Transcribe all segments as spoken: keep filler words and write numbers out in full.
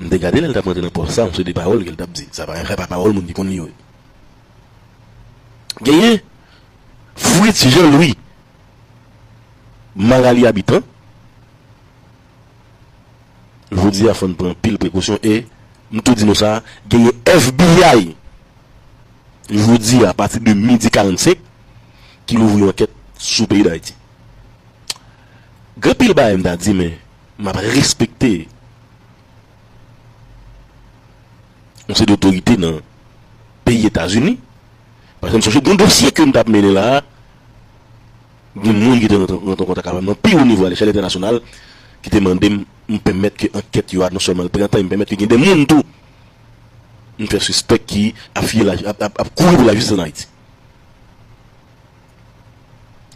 M te gade lè l t ap rantre nan pòs sa, yon seri de pawòl ke l t ap di. Sa pa, sa pa pawòl moun ki konn li yo. Genyen Fritz Jean Louis, Magalie Habitant. Jodi a, fò n pran anpil prekosyon e m tou di nou sa, genyen F B I. Jodi a, apati de midi karannsenk, ki louvri yon ankèt sou peyi Dayiti. Gen anpil bagay m ta di, men m ap respekte yon seri de otorite nan peyi Etazini. Paske m sonje gen dosye ke m t ap mennen la a, gen moun ki te rantre rantre an kontak avè m nan pi wo nivo a lechèl entènasyonal, ki te mande m, m pèmèt ke ankèt yo a non sèlman l pran tan, e m pèmèt ke gen de moun tou m fè sispèk ki ap fiye la, ap, ap, ap kouri pou lajistis ann Ayiti.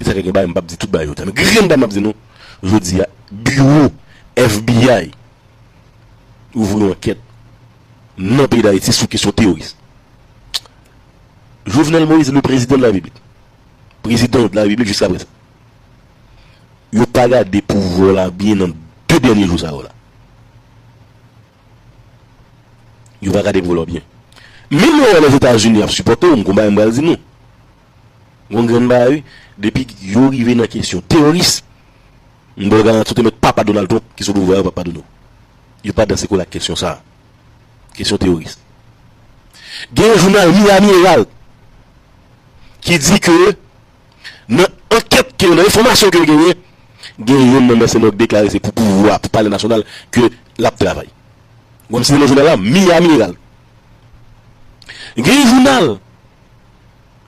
E sa k gen bagay, m p ap di tout bagay yo, men grenn bagay m ap di nou, jodi a, biwo F B I ouvri yon ankèt nan peyi Dayiti sou kesyon teworis. Jovenel Moïse, le président de la République, prezidan de la Repiblik jiska prezan, yo pa gade pouvwa w la byen nan de dènye jou sa yo la. Yo pa gade pouvwa w la byen. Menm lè w wè Lèzetazini ap sipòte w, m gon bagay m pral di nou. Gon grenn bagay, wi. Depi yo rive nan kesyon teworis, m ba w garanti, w te met papa Donald Trump ki sou pouvwa a, yo p ap padone w. Yo pa danse kole ak kesyon sa a. Kesyon teworis. Gen yon jounal Miami Herald ki di ke nan ankèt ke, nan enfòmasyon ke l genyen, gen youn nan mèsenè yo k deklare se pou pouvwa, pou palè nasyonal ke l ap travay. Ou wè m site non jounal la, Miami Herald. Gen yon jounal,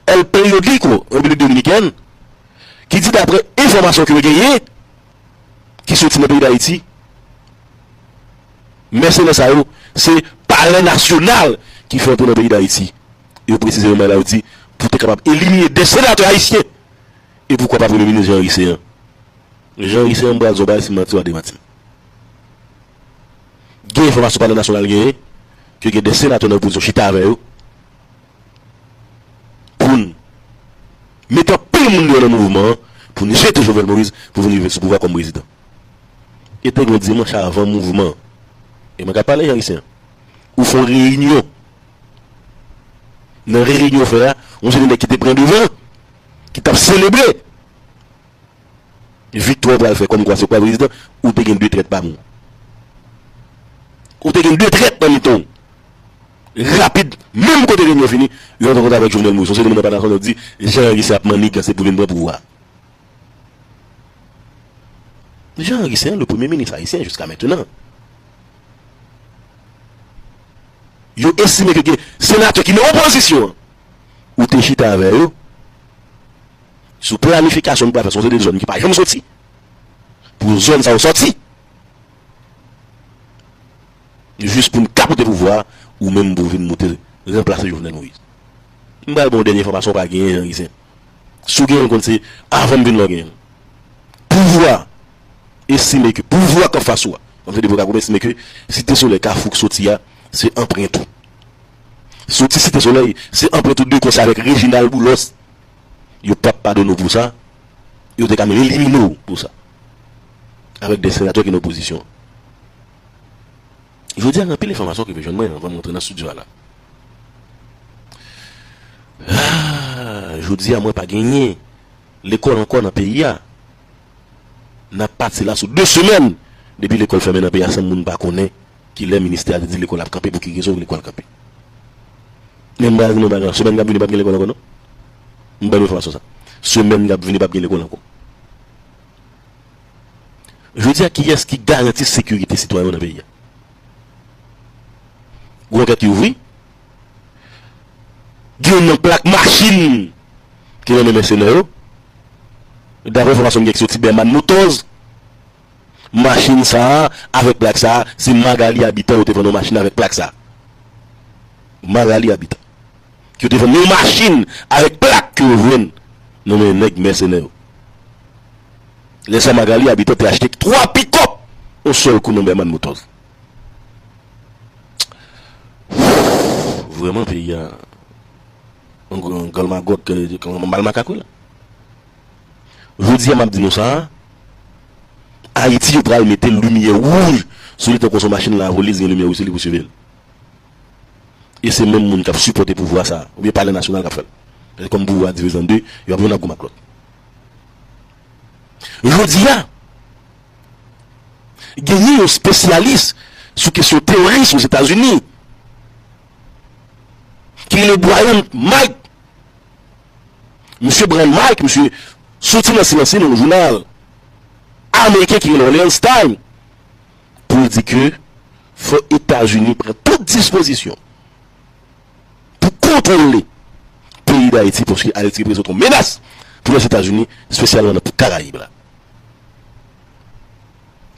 El Periódico, Repiblik Dominikèn, ki di, daprè enfòmasyon ke yo genyen, ki soti nan peyi Dayiti, mèsenè sa yo, se palè nasyonal ki fè antre nan peyi Dayiti. Yo presize yon bagay la, yo di, pou te kapab elimine de senatè ayisyen, e poukwa pa premye minis Jean Ricéan. Jean Ricéan, m pral di w yon bagay, si m manti w a demanti m. Gen enfòmasyon palè nasyonal genyen, ke gen de senatè nan opozisyon chita avè yo, pou n mete anpil moun deyò nan mouvman an, pou n jete Jovenel Moïse, pou vin rive sou pouvwa kòm prezidan. E te gen yon dimanch avan mouvman an. E mwen ka pale Jean Ricéan. Ou fè yon reyinyon. Nan reyinyon w fè a, yon seri de nèg ki te pran devan, ki t ap selebre viktwa w pral fè kòmkwa se ou k pral prezidan, ou te gen de trèt pami w. Ou te gen de trèt nan mitan w. Rapid, menm kote reyinyon fini, yo rantre kont avèk Jovenel Moïse. Yon seri de moun nan palè nasyonal di, Jean Ricéan ap mannigan, se pou vin pran pouvwa a. Jean Ricéan, le premye minis ayisyen jiska mentenan. Yo estime ke gen senatè ki nan opozisyon an, ou te chita avè yo sou planifikasyon nou pral fè sou yon seri de zòn ki pa janm soti, pou zòn sa yo soti, jis pou n ka pote pouvwa a, ou menm pou w vin moute ranplase Jovenel Moïse. M pral ba w dènye enfòmasyon w pa genyen, Jean Ricéan. Si w genyen l, konn se avan m vin la w genyen l. Pouvwa estime ke pouvwa k anfas ou a, kòm se de vokal, estime ke Site Solèy, Kafou k soti a, se anprent ou. Soti Site Solèy, se anprent ou de konsè avèk Reginald Boulos. Yo p ap padone w pou sa. Yo te ka menm elimine w pou sa. Avèk de senatè ki nan opozisyon. Jodi a, gen anpil enfòmasyon ki vin jwenn mwen anvan m rantre nan estidyo a la. Ah, jodi a, mwen pa genyen lekòl ankò nan peyi a. N ap pati la sou de semèn depi lekòl fèmen nan peyi a san moun pa konnen kilè ministè a te di lekòl ap kanpe, pou ki rezon lekòl kanpe. Men m pral di nou yon bagay, semèn k ap vini p ap gen lekòl ankò non. M ban nou enfòmasyon sa. Semèn k ap vini p ap gen lekòl ankò. Jodi a, kiyès ki garanti sekirite sitwayen yo nan peyi a? Gon ankèt ki ouvri. Gen youn nan plak machin ki nan men mèsenè yo. Daprè enfòmasyon m gen ki soti Berman Motors, machin sa a, avèk plak sa a, se Magalie Habitant yo te vann yon machin avèk plak sa a. Magalie Habitant. Ki yo te vann yon machin avèk plak ke yo jwenn nan men nèg mèsenè yo. Lè sa Magalie Habitant te achte twa pikòp yon sèl kou nan Berman Motors. Vrèman, peyi a, yon, yon gòl magòt, yon mal makak, wi la. Jodi a, m ap di nou sa, Ayiti, yo pral mete limyè wouj Sou li tankou yon machin lapolis, gen limyè wi sou li pou sivil. E se menm moun k ap sipòte pouvwa sa a, oubyen palè nasyonal k ap fè l. Paske kòm pouvwa a divize an de, y ap youn ap goumen ak lòt. Jodi a, genyen yon espesyalis sou kesyon teworis Ozetazini, ki rele Brian Mike. Misye Brian Mike, misye soti nan silans li nan yon jounal ameriken ki rele Orleans Times, pou l di ke fò Etazini pran tout dispozisyon pou kontwole peyi Dayiti, paske Ayiti reprezante yon menas pou Lèzetazini, espesyalman nan Karayib la.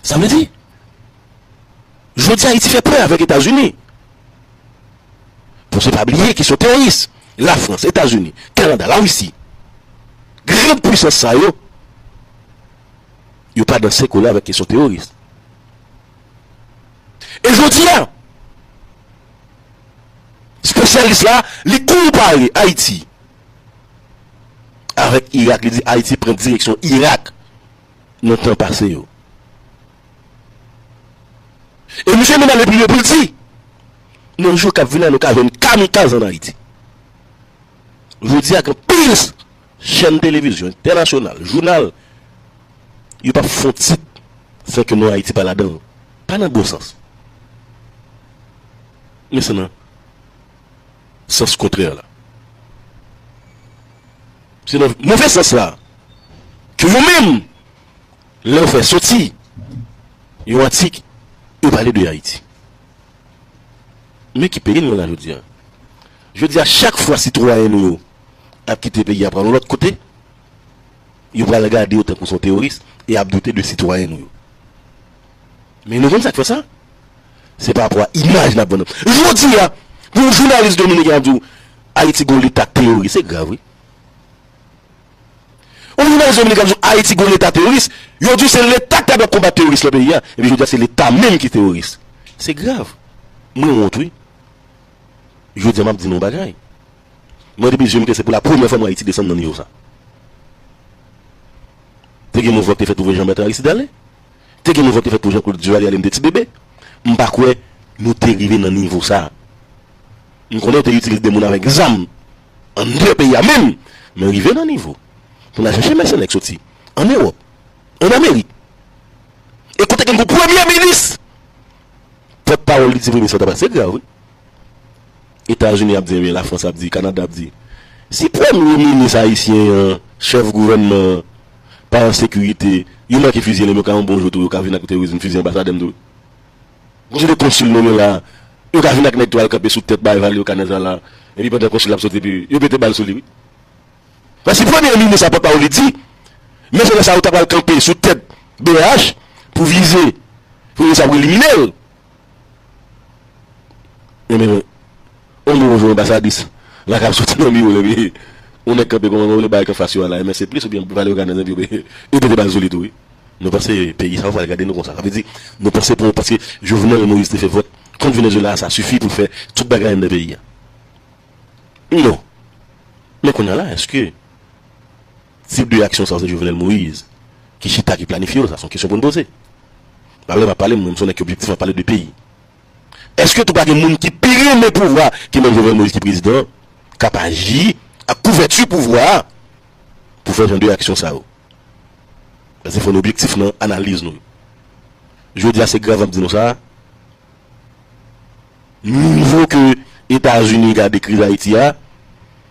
Sa vle di, jodi a Ayiti fè pè avèk Etazini. Paske pa bliye kesyon teworis, Lafrans, Etazini, Kanada, Larisi, gran pwisans sa yo, yo pa danse kole avèk kesyon teworis. E jodi a, espesyalis la, li konpare Ayiti avèk Irak, li di Ayiti pran direksyon Irak nan tan pase yo. E misye menm ale pi lwen pou l di, nan jou k ap vini la, nou ka jwenn kamikaz ann Ayiti. Jodi a, gen anpil chèn televizyon entènasyonal, jounal, yo p ap fè yon tit san ke non Ayiti pa ladan l. Pa nan bon sans. Men se nan sans kontrè la. Se nan move sans la ke yo menm, lè yo fè soti yon atik, yo pale de Ayiti. Men ki peyi nou la jodi a? Jodi a, chak fwa sitwayen nou yo ap kite peyi a pral yon lòt kote, yo pral gade yo tankou se yon teworis e ap doute de sitwayen nou yo. Men nou konn sa k fè sa? Se pa rapò a imaj n ap vann nan. Jodi a, pou yon jounalis dominiken ap di w Ayiti gon leta teworis, se grav, wi. Yon jounalis dominiken ap di w Ayiti gon leta teworis, yo di w se leta k ta dwèt konbat teworis nan peyi a, epi jodi a se leta menm ki teworis. Se grav. Mwen wont, wi. Jodi a m ap di nou yon bagay. Mwen, depi je m te, se pou la premyè fwa m wè Ayiti desann nan nivo sa. Te gen mouvman ki te fèt pou voye Jean Bertrand Aristide ale. Te gen mouvman ki te fèt pou Jean Claude Duvalier ale, m te ti bebe. M pa kwè nou te rive nan nivo sa. M konnen yo te itilize de moun avèk zam anndan peyi a menm, men rive nan nivo pou n al chèche mèsenè k soti ann Ewòp, ann Amerik. E kote ke n gen yon premye minis, pòtpawòl li di premye sa ta pase, se grav, wi. Etazini ap di, ebyen, Lafrans ap di, Kanada ap di. Si premye minis ayisyen an, chèf gouvènman an, pa an sekirite, yo manke fiziye l, yo ka yon bon jou tou, yo ka vin ak teworis, vin fiziye anbasadè m tou. Gon seri de konsil nonmen la, yo ka vin ak nèg tou al kanpe sou tèt bay Valeo Canessa la, epi pandan konsil la ap soti, epi yo pete bal sou li, wi. Paske premye minis a pòtpawòl li di, mèsenè sa yo ta pral kanpe sou tèt B H pou vize, pou yo sa pou elimine l. Ebyen, yon bon jou anbasadris la k ap soti nan biwo l, epi yon nèg kanpe kòman, ou vle bay k anfas yo a la, M S C plis oubyen Valeo Canessa, epi yo pete bal sou li tou, wi. Nou panse peyi sa yo pral gade nou konsa. Sa vle di, nou panse pou, paske Jovenel Moïse te fè vòt kont Venezuela, sa sifi pou l fè tout bagay anndan peyi a. Non. Men kounye a la, èske tip de aksyon sa yo se Jovenel Moïse ki chita, ki planifye yo? Sa se yon kesyon pou n poze. Pa vle m ap pale, mwen, m se yon nèg ki objektif, m ap pale de peyi. Èske tou pa gen moun ki pi renmen pouvwa ke menm Jovenel Moïse ki prezidan an, k ap aji ak kouvèti pouvwa a pou fè jan de aksyon sa yo? Paske fò n objektif nan analiz nou yo. Jodi a, se grav m ap di nou sa. Nivo ke Etazini gade kriz Ayiti a,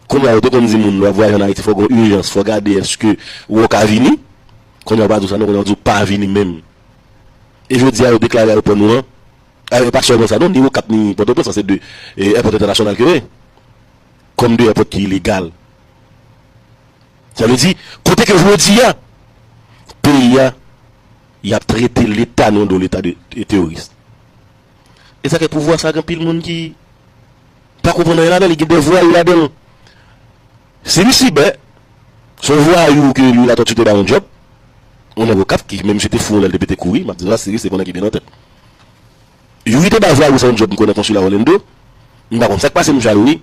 kounye a yo te konn di moun, lè w ap vwayaje ann Ayiti, fò gen yon ijans, fò gade èske ou ka vini. Kounye a yo pa di w sa non, kounye a yo di w pa vini menm. E jodi a, yo deklare ayewopò nou an, e pa sèlman sa non, ni Okap ni Pòtoprens, sa se de, e, èpòt entènasyonal ke yo ye, kòm de èpòt ki ilegal. Sa vle di, kote ke jodi a, peyi a, y ap trete Leta nou andan yon Leta de, de teworis. E sa fè pouvwa sa, gen anpil moun ki pa konprann anyen ladan l, gen de vwayou ladan l. Si Luciben, se yon vwayou ke Louis Latortue te ba yon djòb, yon nèg Okap ki, men misye te fou lè l te pete kouri, m ap di nou sa serye, se pou nèg ki byen nan tèt. Youri te bay vwayou sa yon djòb, m kwè nan konsila Orlando. M pa konn sa k pase misye a Youri.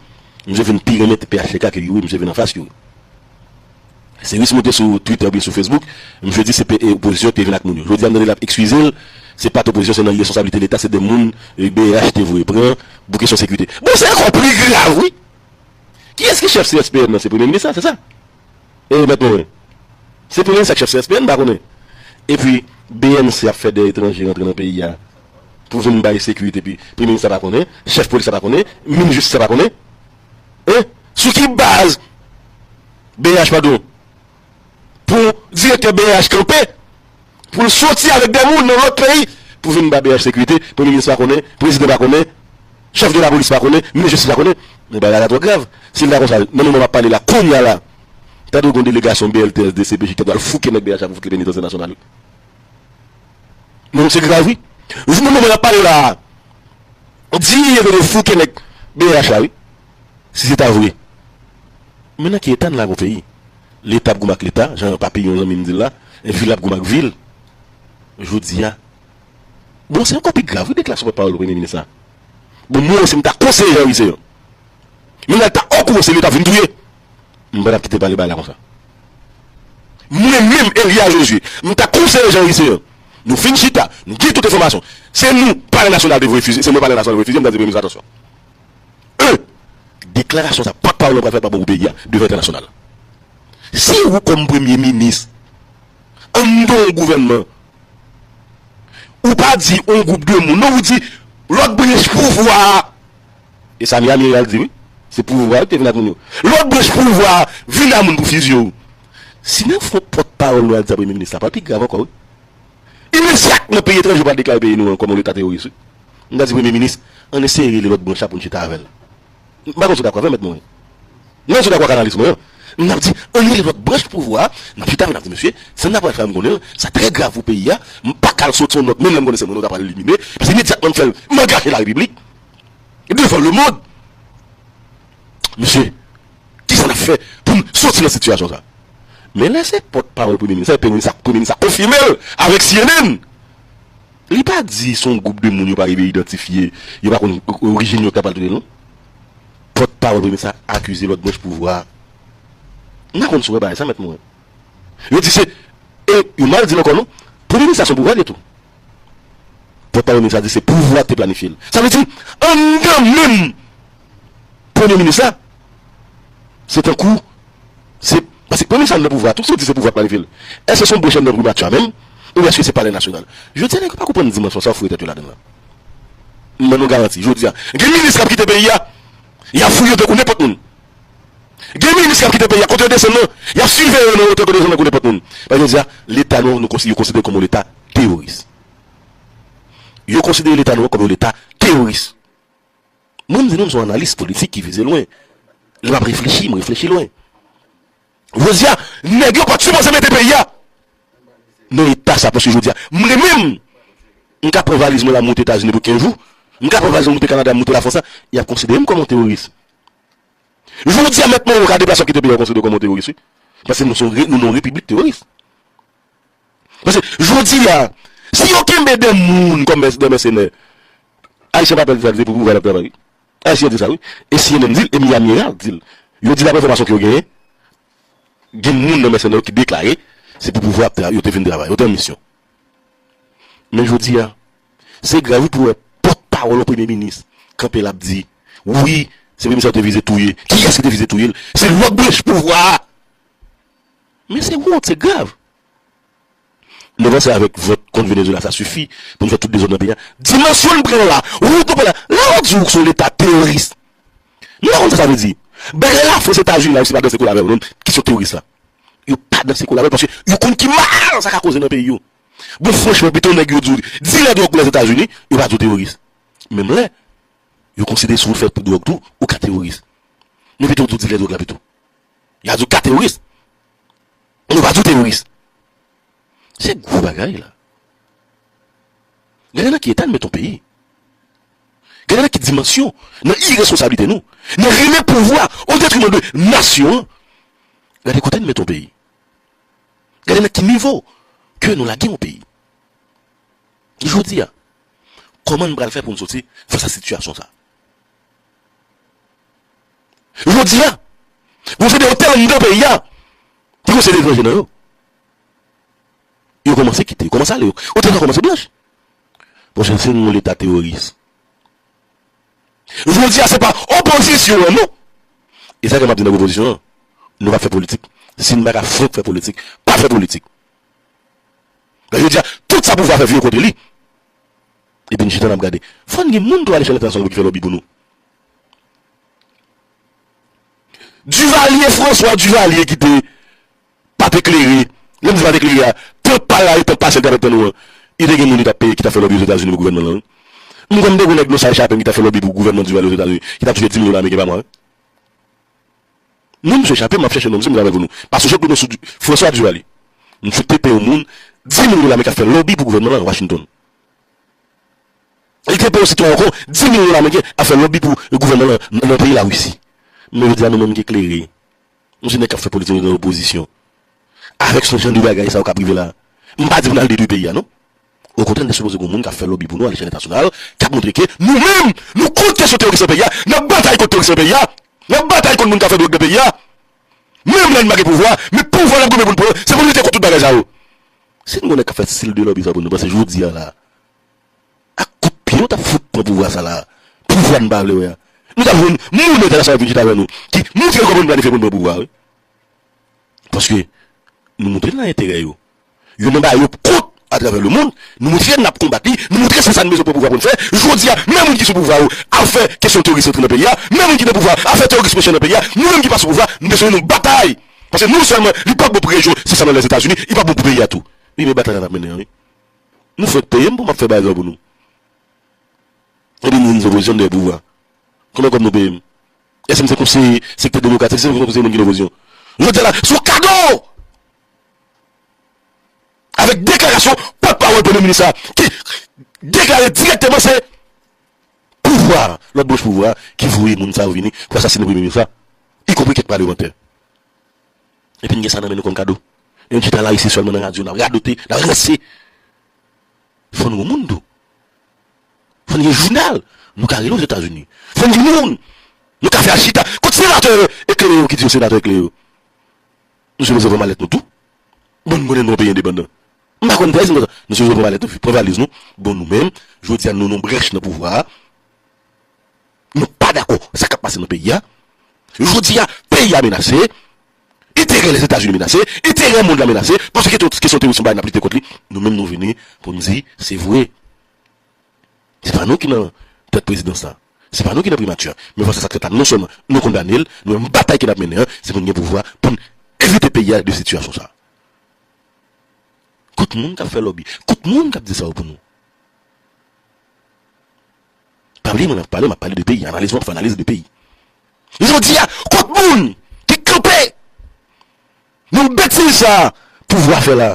Misye vin pi renmen P H T K ke Youri, misye vin anfas Youri. Seris monte sou Twitter oubyen sou Facebook, misye di se pe-, e, opozisyon te vin ak moun yo. Jodi a m tande l ap ekskize l, se pa t opozisyon, se nan iresponsablite Leta, se de moun, e, B H te voye pran pou kesyon sekirite. Bon, se ankò pli grav, wi! Kiyès ki chèf C S P N nan? Se premye minis la, se sa? E, mèt mwen, se premye minis la k chèf C S P N, m pa konnen. Epi, B N C ap fè de etranje rantre nan peyi a pou vin bay sekirite, epi premye minis la pa konnen, chèf polis la pa konnen, minis jistis la pa konnen. Hein? Sou ki baz B H, padon, pou direktè B H kanpe, pou l soti avèk de moun nan lòt peyi, pou vin ba B H sekirite, premye minis pa konnen, prezidan pa konnen, chèf de lapolis pa konnen, minis jistis pa konnen? Men bagay la twò grav. Si l ta konsa, nan moman m ap pale la, kounye a la, tande w gen yon delegasyon B L T S, D C P J ki ta pral fouke nèg B H la pou fout li penitansye nasyonal, wi. Non, se grav, wi. Nan moman m ap pale la, di yo te fouke nèg B H la, wi. Si se ta vre. Men nan ki eta n la gon peyi? Leta ap goumen ak Leta, jan Papiyon zanmi m di l la, vil ap goumen ak vil. Jodi a. Bon, se ankò pi grav, wi, deklarasyon pòtpawòl premye minis la. Bon, mwen osi, m ta konseye Jean Riceyan. Men l ta okouran se li yo t ap vin touye. M pa t ap kite pale bagay la konsa. Mwen menm, Elia Josué, m ta konseye Jean Riceyan. Nou fin chita, nou gen tout enfòmasyon. Se nou, Palè Nasyonal te voye fiziye, se mwen Palè Nasyonal voye fiziye, m ta di premye minis atansyon. Un, deklarasyon sa pòtpawòl ou pral fè pa bon pou peyi a devan entènasyonal. Si ou kòm premye minis anndan yon gouvènman, ou pa di yon gwoup de moun, non, ou di lòt branch pouvwa a. E sa Miami al di, wi. Se pouvwa a ki te vin ak moun yo. Lòt branch pouvwa a vin a moun pou fiziye w. Si nan fon pòtpawòl nou al di sa premye minis la, pral pi grav ankò, wi. Imedyatman, peyi etranje pral deklare peyi nou an kòm yon leta teworis, wi. M ta di premye minis, ann eseye rele lòt branch la pou n chita avè l. M pa konn si w dakò avè m, mèt mwen. Mwen si w dakò ak analiz mwen an. M ap di, ann rele lòt branch pouvwa a, n ap chita avè l, n ap di, mesye, sa n ta pral fè a, m konnen l, sa trè grav pou peyi a, m pa ka al soti yon nòt, menm lè m konnen se mwen nou ta pral elimine, paske imedyatman m fè l, m angaje larepiblik devan lemonn. Mesye, kisa n ap fè pou n soti nan sitiyasyon sa? Men lè se pòtpawòl premye minis la, e premye minis la, premye minis la konfime l avèk C N N. Li pa di se yon gwoup de moun yo pa rive idantifye, yo pa konn orijin yo k ta pral touye l, non. Pòtpawòl premye minis la akize lòt branch pouvwa a. M pa konn si w wè bagay sa, mèt mwen. Yo di se, e yo mal di l ankò, non. Premye minis la se yon pouvwa li ye tou. Pòtpawòl minis la di se pouvwa ki te planifye l. Sa vle di, anndan menm premye minis la, se tankou, se, paske premye minis la anndan pouvwa a tou, si w di se pouvwa k planifye l, èske se yon branch anndan primatya menm, oubyen èske se Palè Nasyonal? Jodi a, nèg yo pa konprann dimansyon sa, yo foure tèt yo ladan l la. M ban nou garanti, jodi a, gen minis k ap kite peyi a, y ap fouye yo tankou nenpòt moun. Gen minis k ap kite peyi a, kote yo desann nan, y ap siveye yo nan wotè kote yo desann nan kou nenpòt moun. Paske jodi a, Leta nou an, nou konsi-, yo konsidere kòm yon Leta teworis. Yo konsidere Leta nou an kòm yon Leta teworis. Mwen, m di nou, m se yon analis politik ki vize lwen. Lè m ap reflechi, m reflechi lwen. Jodi a, nèg yo pa t sipoze mete peyi a nan eta sa, paske jodi a, mwen menm, m ka pran valiz mwen la, m moute Etazini pou kenz jou, m ka pran valiz mwen moute Kanada, m moute Lafrans la, y ap konsidere m kòm yon teworis. Jodi a, mèt mwen, ou ka deplase w kite peyi a, w konsidere w kòm yon teworis, wi. Paske nou se yon re-, nou nan yon repiblik teworis. Paske jodi a, si yo kenbe de moun kòm mès-, de mèsenè, Ayisyen pa pèdi sa, se pou pouvwa y ap travay, wi. Ayisyen di sa, wi. E C N N di l, e Miami Herald di l. Yo di, daprè enfòmasyon ke yo genyen, gen moun nan mèsenè yo ki deklare se pou pouvwa y ap tra-, yo te vin travay, yo te an misyon. Men jodi a, se grav wi pou wè pòtpawòl yon premye minis kanpe l ap di, wi, se premye minis la yo te vize touye. Kiyès ki te vize touye l? Se lòt branch pouvwa a. Men se wont, se grav. Nou panse avèk vòt kont Venezuela, sa sifi pou nou fè tout dezòd nan peyi a? Dimansyon n pran la, wont nou pran la. Lè yo di w se yon leta teworis, nou pa konn sa sa vle di. Bagay Lafrans, Etazini, Larisi pa danse kole avè w, non, kesyon teworis la. Yo pa danse kole avè l paske yo konn ki mal sa ka koze nan peyi yo. Bon, franchman, pito nèg yo di w dilè dwòg Lèzetazini, yo pa di w teworis. Menm lè yo konsidere si w fè dwòg tou, ou ka teworis. Men pito w di w dilè dwòg la pito. Y a di w ka teworis. Men yo pa di w teworis. Se gwo bagay la. Gade nan ki eta n met yon peyi. Gade nan ki dimansyon, nan iresponsablite nou, nan renmen pouvwa o detriman de nasyon an. Gade kote n met yon peyi. Gade nan ki nivo ke nou lage yon peyi. Jodi a, kòman n pral fè pou n soti fas a sitiyasyon sa? Jodi a, gon seri de otèl anndan peyi a Te gen yon seri de etranje nan yo. Yo kòmanse kite, yo kòmanse ale, yo. Yo te ka kòmanse blanch. Paske se yon leta teworis. Jodi a, se pa opozisyon an, non. E sa ke m ap di nan opozisyon an, nou pa fè politik. Si n pa ka frank fè politik, pa fè politik. Men jodi a, tout sa pouvwa fè vire kont li. Epi n chita n ap gade. Fò n gen moun tou alechèl entènasyonal pou ki fè lòbi pou nou. Duvalier, François Duvalier ki te pa t eklere. Lè m di pa t eklere a, tan pa l la e tan pase l t ap tann ou an. Li te gen moun li t ap peye ki t ap fè lòbi Ozetazini pou gouvènman lan, wi. M kwè m te wè nèg Glosay Chapin ki t ap fè lòbi pou gouvènman Duvalier Ozetazini, ki t ap touche dis milyon dola ameriken pa mwa, wi. Non, mesye Chapin, m ap chèche non misye, m travay pou nou. Paske Jean-Claude François Du-, François Duvalier. Misye te peye yon moun dis milyon dola ameriken k ap fè lòbi pou gouvènman lan Washington. Li te peye yon sitwayen ankò dis milyon dola ameriken ap fè lòbi pou gouvènman lan nan, nan peyi Larisi. Men jodi a, nou menm ki eklere, nou se nèg k ap fè politik nan opozisyon. Avèk se jan de bagay sa yo k ap rive la, m pa di pou n al detwi peyi a, non. Okontrè, n te sipoze gen moun k ap fè lòbi pou nou alechèl entènasyonal, k ap montre ke nou menm, nou kont kesyon teworis nan peyi a, n ap batay kont teworis nan peyi a, n ap batay kont moun k ap fè dwòg nan peyi a. Menm lè n pa gen pouvwa, men pouvwa n ap gonmen pou n pran, se pou n lite kont tout bagay sa yo. Si n gen yon nèg k ap fè stil de lòbi sa pou nou, paske jodi a la, ak kout pye yo t ap fout pran pouvwa sa la. Pouvwa n pa vle wè a. Nou t ap jwenn moun entènasyonal vin chita avè nou, ki montre kòman n planifye pou n pran pouvwa, wi. Paske nou montre n nan enterè yo. Yo nan bagay yo kont atravè lemonn, nou montre n ap konbat li, nou montre se sa n bezwen pran pouvwa pou n fè. Jodi a, menm moun ki sou pouvwa yo ap fè kesyon teworis rantre nan peyi a, menm moun ki nan pouvwa ap fè teworis preche nan peyi a, nou menm ki pa sou pouvwa, nou bezwen nou batay. Paske non sèlman li pa bon pou rejyon, se sa nan Lèzetazini, li pa bon pou peyi a tou. Wi, men batay la n ap mennen an, wi. Nou fèk peye m pou m ap fè bagay sa pou nou. Epi nou, nou opozisyon, nou dèyè pouvwa. Konbyen kòb nou peye m? Èske m se konseye sektè demokratik, èske m se konseye moun ki nan opozisyon? Jodi a la, se yon kado! Avèk deklarasyon pòtpawòl premye minis la, ki deklare dirèkteman se pouvwa, lòt branch pouvwa, ki voye moun sa yo vini pou asasinen premye minis la, ikonpri kèk palmantè. Epi n gen sa nan men nou kòm kado. E n chita la isit sèlman nan radyo, n ap radote, n ap ranse. Fò n gen moun tou. Fò n gen jounal. Nou ka rele Ozetazini. Fò n gen moun. Nou ka fè al chita. Kot senatè eklere yo ki di yo senatè eklere yo? Nou sipoze pran malèt nou tou. Bon, nou konnen nou yon peyi endepandan. M pa konn fè sa. Nou sipoze pran malèt nou, pran valiz nou. Bon, nou menm, jodi a nou nan yon brèch nan pouvwa a. Nou pa dakò sa k ap pase nan peyi a. Jodi a, peyi a menase. Enterè Lèzetazini menase. Enterè mond la menase. Paske kesyon, kesyon teworis se yon bagay n ap lite kont li. Nou menm nou vini pou n di, se vre. Se pa nou ki nan tèt prezidans la. Se pa nou ki nan primati a. Men fas a sa k fèt la, non sèlman nou kondane l, nou menm batay ke n ap mennen an, se pou n gen pouvwa, pou n evite peyi a de sitiyasyon sa. Kot moun k ap fè lòbi? Kot moun k ap di sa yo pou nou? Pa bliye, mwen ap pale, m ap pale de peyi. Analiz mwen, fè analiz de peyi. Jodi a, kot moun ki kanpe nan betiz sa a pouvwa fè la?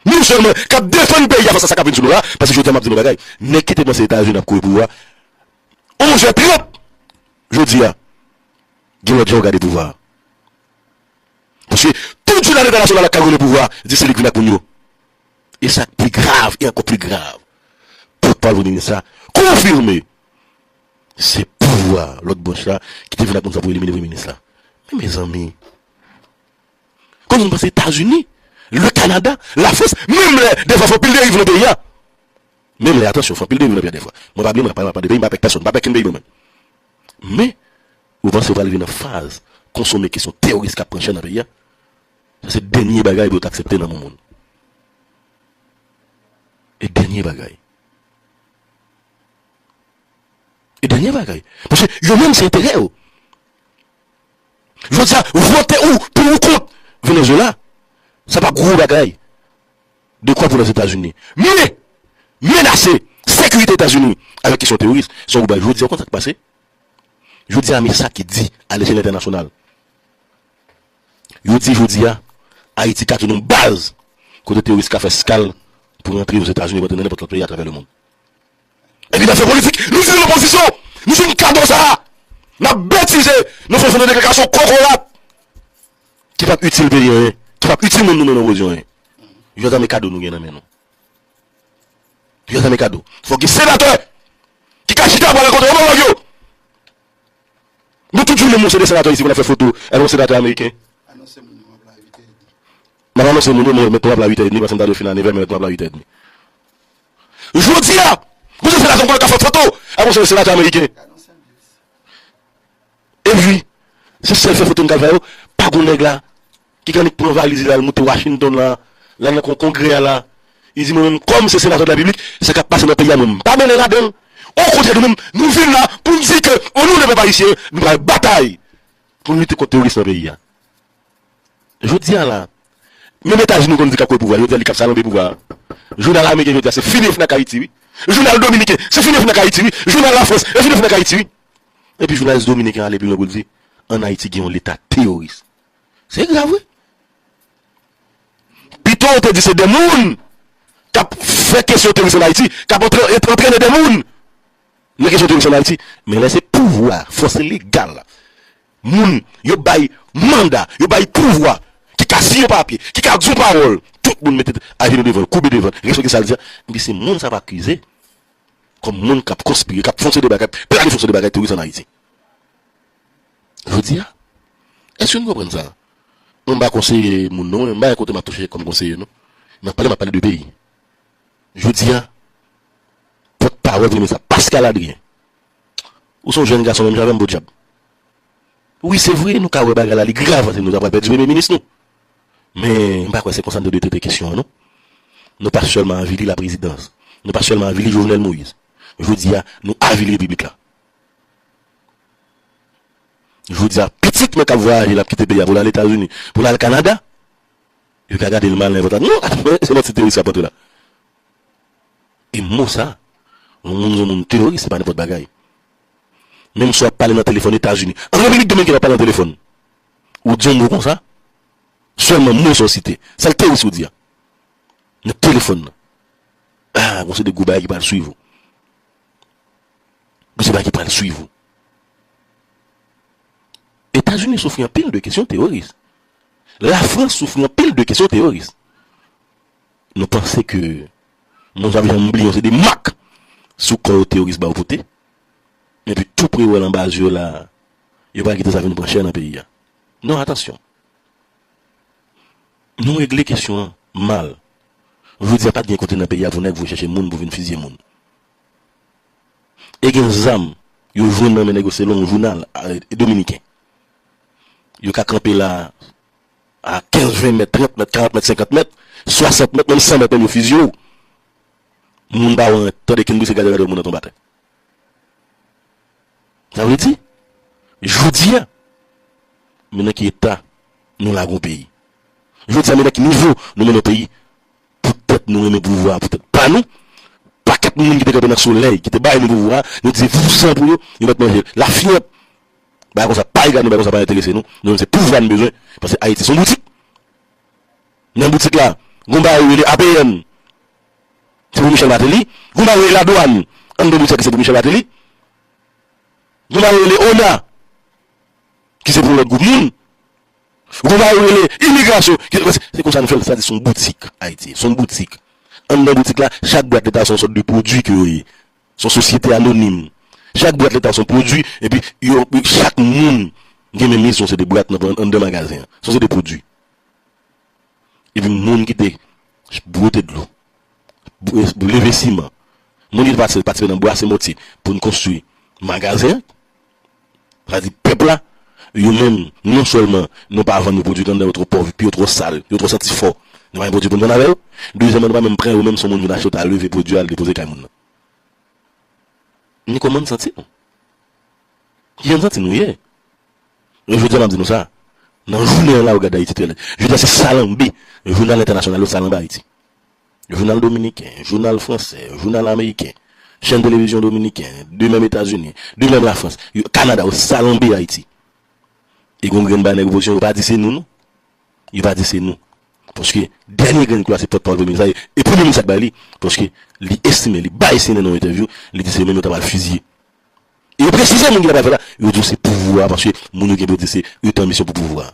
Nou sèlman k ap defann peyi a fas a sa k ap vin sou nou la, paske jodi a m ap di nou bagay. Nèg ki te panse Etazini ap kouri pouvwa, onz è trant, jodi a, gen lòt jan yo gade pouvwa a. Paske tout jounal entènasyonal la k ka rele pouvwa, di se li k vin ak moun yo. E sa k pi grav, e ankò pli grav, pòtpawòl premye minis la konfime se pouvwa lòt branch la ki te vin ak moun sa pou elimine premye minis la. Men mezanmi, konn moun panse Etazini, le Kanada, Lafrans, menm lè defwa fè anpil deriv nan peyi a. Menm lè, atansyon, fè anpil deriv nan peyi a defwa. Mwen pa bliye, mwen pa, pa de peyi, m pa pè ak pèsonn, m pa pè ak kenn peyi mwen menm. Men, ou panse ou pral rive nan faz konsome kesyon teworis k ap pran chè nan peyi a? Sa se dènye bagay pou yo t aksepte nan men moun. E dènye bagay. E dènye bagay. Paske yo menm se enterè yo. Jodi a, vote ou pou ou kont Venezuela, sa pa gwo bagay. De kwa pou Lèzetazini. Men, menase sekirite Etazini avèk kesyon teworis, se yon gwo bagay. Jodi a, ou konn sa k pase? Jodi a, men sa ki di alechèl entènasyonal. Yo di jodi a, Ayiti ka tounen yon baz kote teworis ka fè eskal pou rantre Ozetazini, pou rantre nan nenpòt lòt peyi atravè lemonn. Epi n ap fè politik, nou vin lopozisyon, nou jwenn kado sa a. N ap betize, nou fè fè deklarasyon kokorat ki p ap itil peyi anyen, ki p ap itil moun nou mennen opozisyon anyen. Jodi a, men kado nou gen nan men nou. Jodi a, men kado. Fòk gen senatè ki ka chita pou al rankontre omològ yo. Nou tout jounen, nou se de senatè isi pou n ap fè foto avèk yon senatè ameriken. Anonse moun yo ap lage. M ap anonse moun yo, mwen, mèt mwen ap la uit è edmi, paske m ta dwe fin a nèv è, men mèt mwen ap la uit è edmi. Jodi a, gon senatè m konnen k ap fè foto ak yon senatè ameriken. Epi, se sèl fè foto m ka fè yo, pa gon nèg la ki annik pran valiz li, l al moute Washington la, l al nan kon-, kongrè a la. Li di, mwen menm, kòm se senatè de la repiblik, sa k ap pase nan peyi a, mwen, m pa mele ladan l. Okontrè, nou menm, nou vin la pou n di ke, o non de pèp ayisyen, nou pral batay pou n lite kont teworis nan peyi a. Jodi a la, menm Etazini ou konn di k ap koupe pouvwa, jodi a li k ap salanbe pouvwa a. Jounal ameriken jodi a se fini fnak Ayiti, wi. Jounal dominiken, se fini fnak Ayiti, wi. Jounal Lafrans, se fini fnak Ayiti, wi. Epi jounalis dominiken ale pi lwen pou l di, ann Ayiti gen yon leta teworis. Se grav, wi. Pito w te di se de moun k ap fè kesyon teworis ann Ayiti, k ap antre-, antrene de moun nan kesyon teworis ann Ayiti. Men lè se pouvwa, fòs legal, moun yo bay manda, yo bay pouvwa, ki ka siyen papye, ki ka di yon pawòl, tout moun mete ajenou devan l, koube devan l, respekte sa l di a, ebyen se moun sa ap akize kòm moun k ap konspire, k ap fè yon seri de bagay, planifye yon seri de bagay teworis ann Ayiti. Jodi a, èske nou konprann sa? Mwen m pa konseye moun non, m pa gen kote m ap touche kòm konseye non. M ap pale, m ap pale de peyi. Jodi a, pòtpawòl premye minis la, Pascal Adrien. Ou se yon jèn gason menm jan avè m, podyab. Wi, se vre, nou ka wè bagay la, li grav, paske nou ta pral pèdi premye minis nou. Men, m pa kwè se konsa nou dwe trete kesyon an, non. Nou pa sèlman avili laprezidans. Nou pa sèlman avili Jovenel Moïse. Jodi a, nou avili repiblik la. Jodi a, pitit mwen k ap vwayaje, l ap kite peyi a pou l al Etazini, pou l al Kanada, yo ka gade l mal nan envanta. Non, se manti teworis k ap antre la. E mo sa, yon moun, yon moun teworis, se pa nenpòt bagay. Menm si w ap pale nan telefòn Etazini, an Repiblik Dominikèn w ap pale nan telefòn, ou di yon mo konsa, sèlman mo sa w site, sa l teworis ou di a, nan telefòn nan. Ah, gon seri de gwo bagay ki pral swiv ou. Gon seri bagay ki pral swiv ou. Etazini soufri anpil de kesyon teworis. Lafrans soufri anpil de kesyon teworis. Nou panse ke moun sa ap janm bliye yon seri de mak sou kò yo teworis ba yo pote. Epi tou pre yo wè l anba zye yo la, yo pral kite sa vin pran chè nan peyi a. Non, atansyon. Nou regle kesyon an mal. Jodi a pa t gen kote nan peyi a pou nèg voye chèche moun pou vin fizye moun. E gen zam yo jwenn nan men nèg yo selon yon jounal, a, dominiken. Yo ka kanpe la a kenz, ven mèt, trant mèt, karant mèt, senkant mèt, swasant mèt, menm san mèt, menm yo fizye w. Moun pa wè tande kenn brise gade gade moun nan tonbe atè. Sa vle di, jodi a, men nan ki eta nou lage yon peyi. Jodi a, men nan ki nivo nou mennen yon peyi. Poutèt nou renmen pouvwa, poutèt pa nou, pakèt moun ki te kanpe nan solèy, ki te bay nou pouvwa, nou di vousan pou yo, yo mèt manje lafyèt. Bagay konsa pa egal nou, bagay konsa pa enterese nou. Nou menm se pouvwa nou bezwen, paske Ayiti se yon boutik. Nan boutik la, gon bagay yo rele A P N, se pou Michel Martelly. Gon bagay yo rele ladwàn, anndan boutik ki se pou Michel Martelly. Gon bagay yo rele ona, ki se pou yon lòt gwoup moun. Gon bagay yo rele imigrasyon, ki, se konsa nou fè l, sa di se yon boutik, Ayiti, se yon boutik. Anndan boutik la, chak bwat leta se yon sòt de pwodui ke yo ye. Se yon sosyete anonim. Chak bwat leta se yon pwodui, epi yo, chak moun gen menm misyon, se de bwat nan, anndan magazen an. Se yon seri de pwodui. Epi moun ki te bwote dlo, bw-, leve siman, moun ki te patisipe, patisipe nan bwase mòtye pou n konstwi magazen an, sa di pèp la, yo menm, non sèlman nou pa vann yo pwodui anndan, yo twò pòv, epi yo twò sal, yo twò santi fò. Nou pa gen pwodui pou n vann avè yo. Dezyèmman, nou pa menm pran yo menm, se yon moun vin achte, yo ta leve pwodui a, al depoze kay moun nan. Men kòman n santi nou? Kijan n santi nou ye? E jodi a, m ap di nou sa. Nan jounen an la, yo gade Ayiti trè lèd. Jodi a, se salanbe. Jounal entènasyonal yo salanbe Ayiti. Jounal dominiken, jounal fransè, jounal ameriken, chèn televizyon dominiken, de menm Etazini, de menm Lafrans, yo, Kanada, yo salanbe Ayiti. E gon grenn bagay nèg opozisyon yo pa di se nou, non. Yo pa di se nou. Paske dènye grenn kou a se pòtpawòl premye minis la ye. E premye minis la k bay li. Paske li estime, li bay C N N yon entèvyou, li di se yo menm yo ta pral fizye. E yo presize moun ki ta pral fè la, yo di w se pouvwa, paske moun yo gen pou yo di se yo te an misyon pou pouvwa.